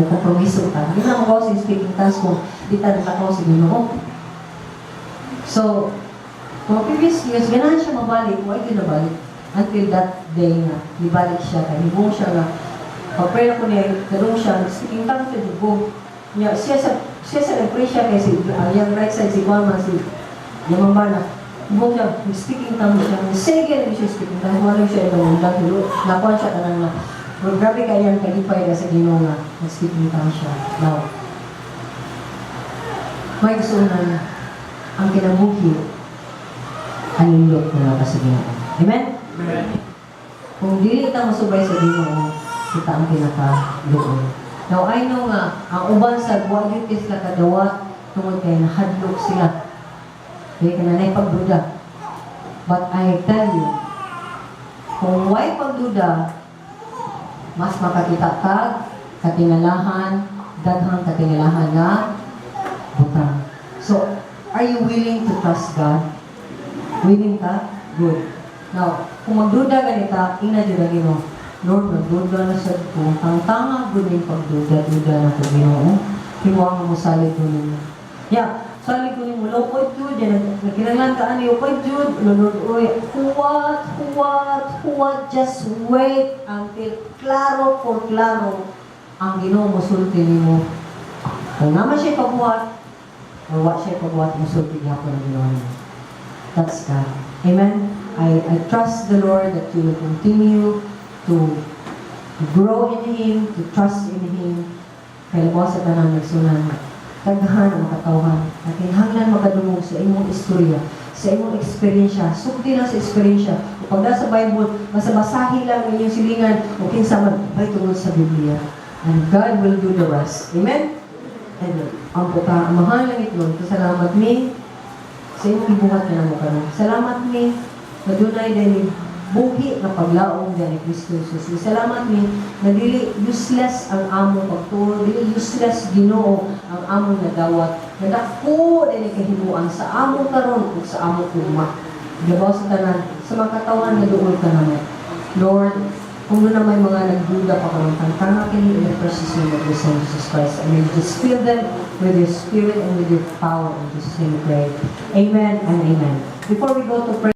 kompromiso ta, di na mo sa speaking tongues kung di ta naglakaw sa Ginoo. So, mga previous years, ganahan siya mabalik, why di nabalik? Until that day nga, nibalik siya, kay hibong siya nga, pag-pray ako niya, kadung siya, speaking tongues siya, dugo. Niya, siya sa nag-pray siya, kay si, ang iyang right side, si Juan man, si Yamambana, hibong siya, speaking tongues siya, sige na siya speaking tongues, wala siya ibang undang, nakuha siya kanang na, pero grabe kaya ang kalipay na sa Ginoo nga, nag-speaking tongues siya. Now, may gustunan, ang kinabuhi, anindot na ka sa Ginoo. Amen? Amen. Kung dili ta mosubay sa Ginoo, kita ang pinakaluoy. Now, I know nga, ang uban sa wa gyud sila kadawat tungod kay nahadlok sila. Kaya ka na pagduda. But I tell you, kung way pagduda, mas makakita ka katingalahan, daghang katingalahan nga butang. So, are you willing to trust God? Willing ka? Good. Now, kung magduda ganita, ina jud ang Ginoo. Lord, nagduda na sad ko. Tangtanga gud ning pagduda-duda na ko, Ginoo. Himuha nga mo salig ko ninyo. Yeah, salig ko nimo, Lord, jud, yan, nagkinahanglan ka ani, okay jud, Lord, oy, huwat, huwat, huwat, just wait until klaro por klaro ang Ginoo mosulti nimo. Kung naman siya pabuhat, or wa siya pabuhat, mosulti gyapon ang Ginoo nimo. That's God. Amen? I trust the Lord that you will continue to grow in Him, to trust in Him. Kay labaw sa tanan, igsuonan, daghan ang katawhan na kinahanglan makadungog sa imong istorya, sa imong eksperyensya. Sugdi lang sa eksperyensya. O pag sa Bible, basta basahin lang ang inyong silingan o kinsa man, ay tungod sa Biblia. And God will do the rest. Amen? And ampo ta, Amahang langitnon, salamat mi sa imong gibuhat na namo karon. Salamat mi na dunay diri buhi nga paglaom ni Kristo Jesus. Salamat mi na dili useless ang among pagtuo, dili useless, Ginoo, ang among nadawat. Na dako dili kahimuan sa among karon ug sa among ugma. Labaw sa tanan, sa mga katawan nga duol ka namo. Lord, kung doon na may mga nagduda pa karon, tangtanga kini in the precious name of your Son, Jesus Christ. And may you just fill them with your spirit and with your power. In Jesus' name we pray. Amen and amen. Before we go to pray,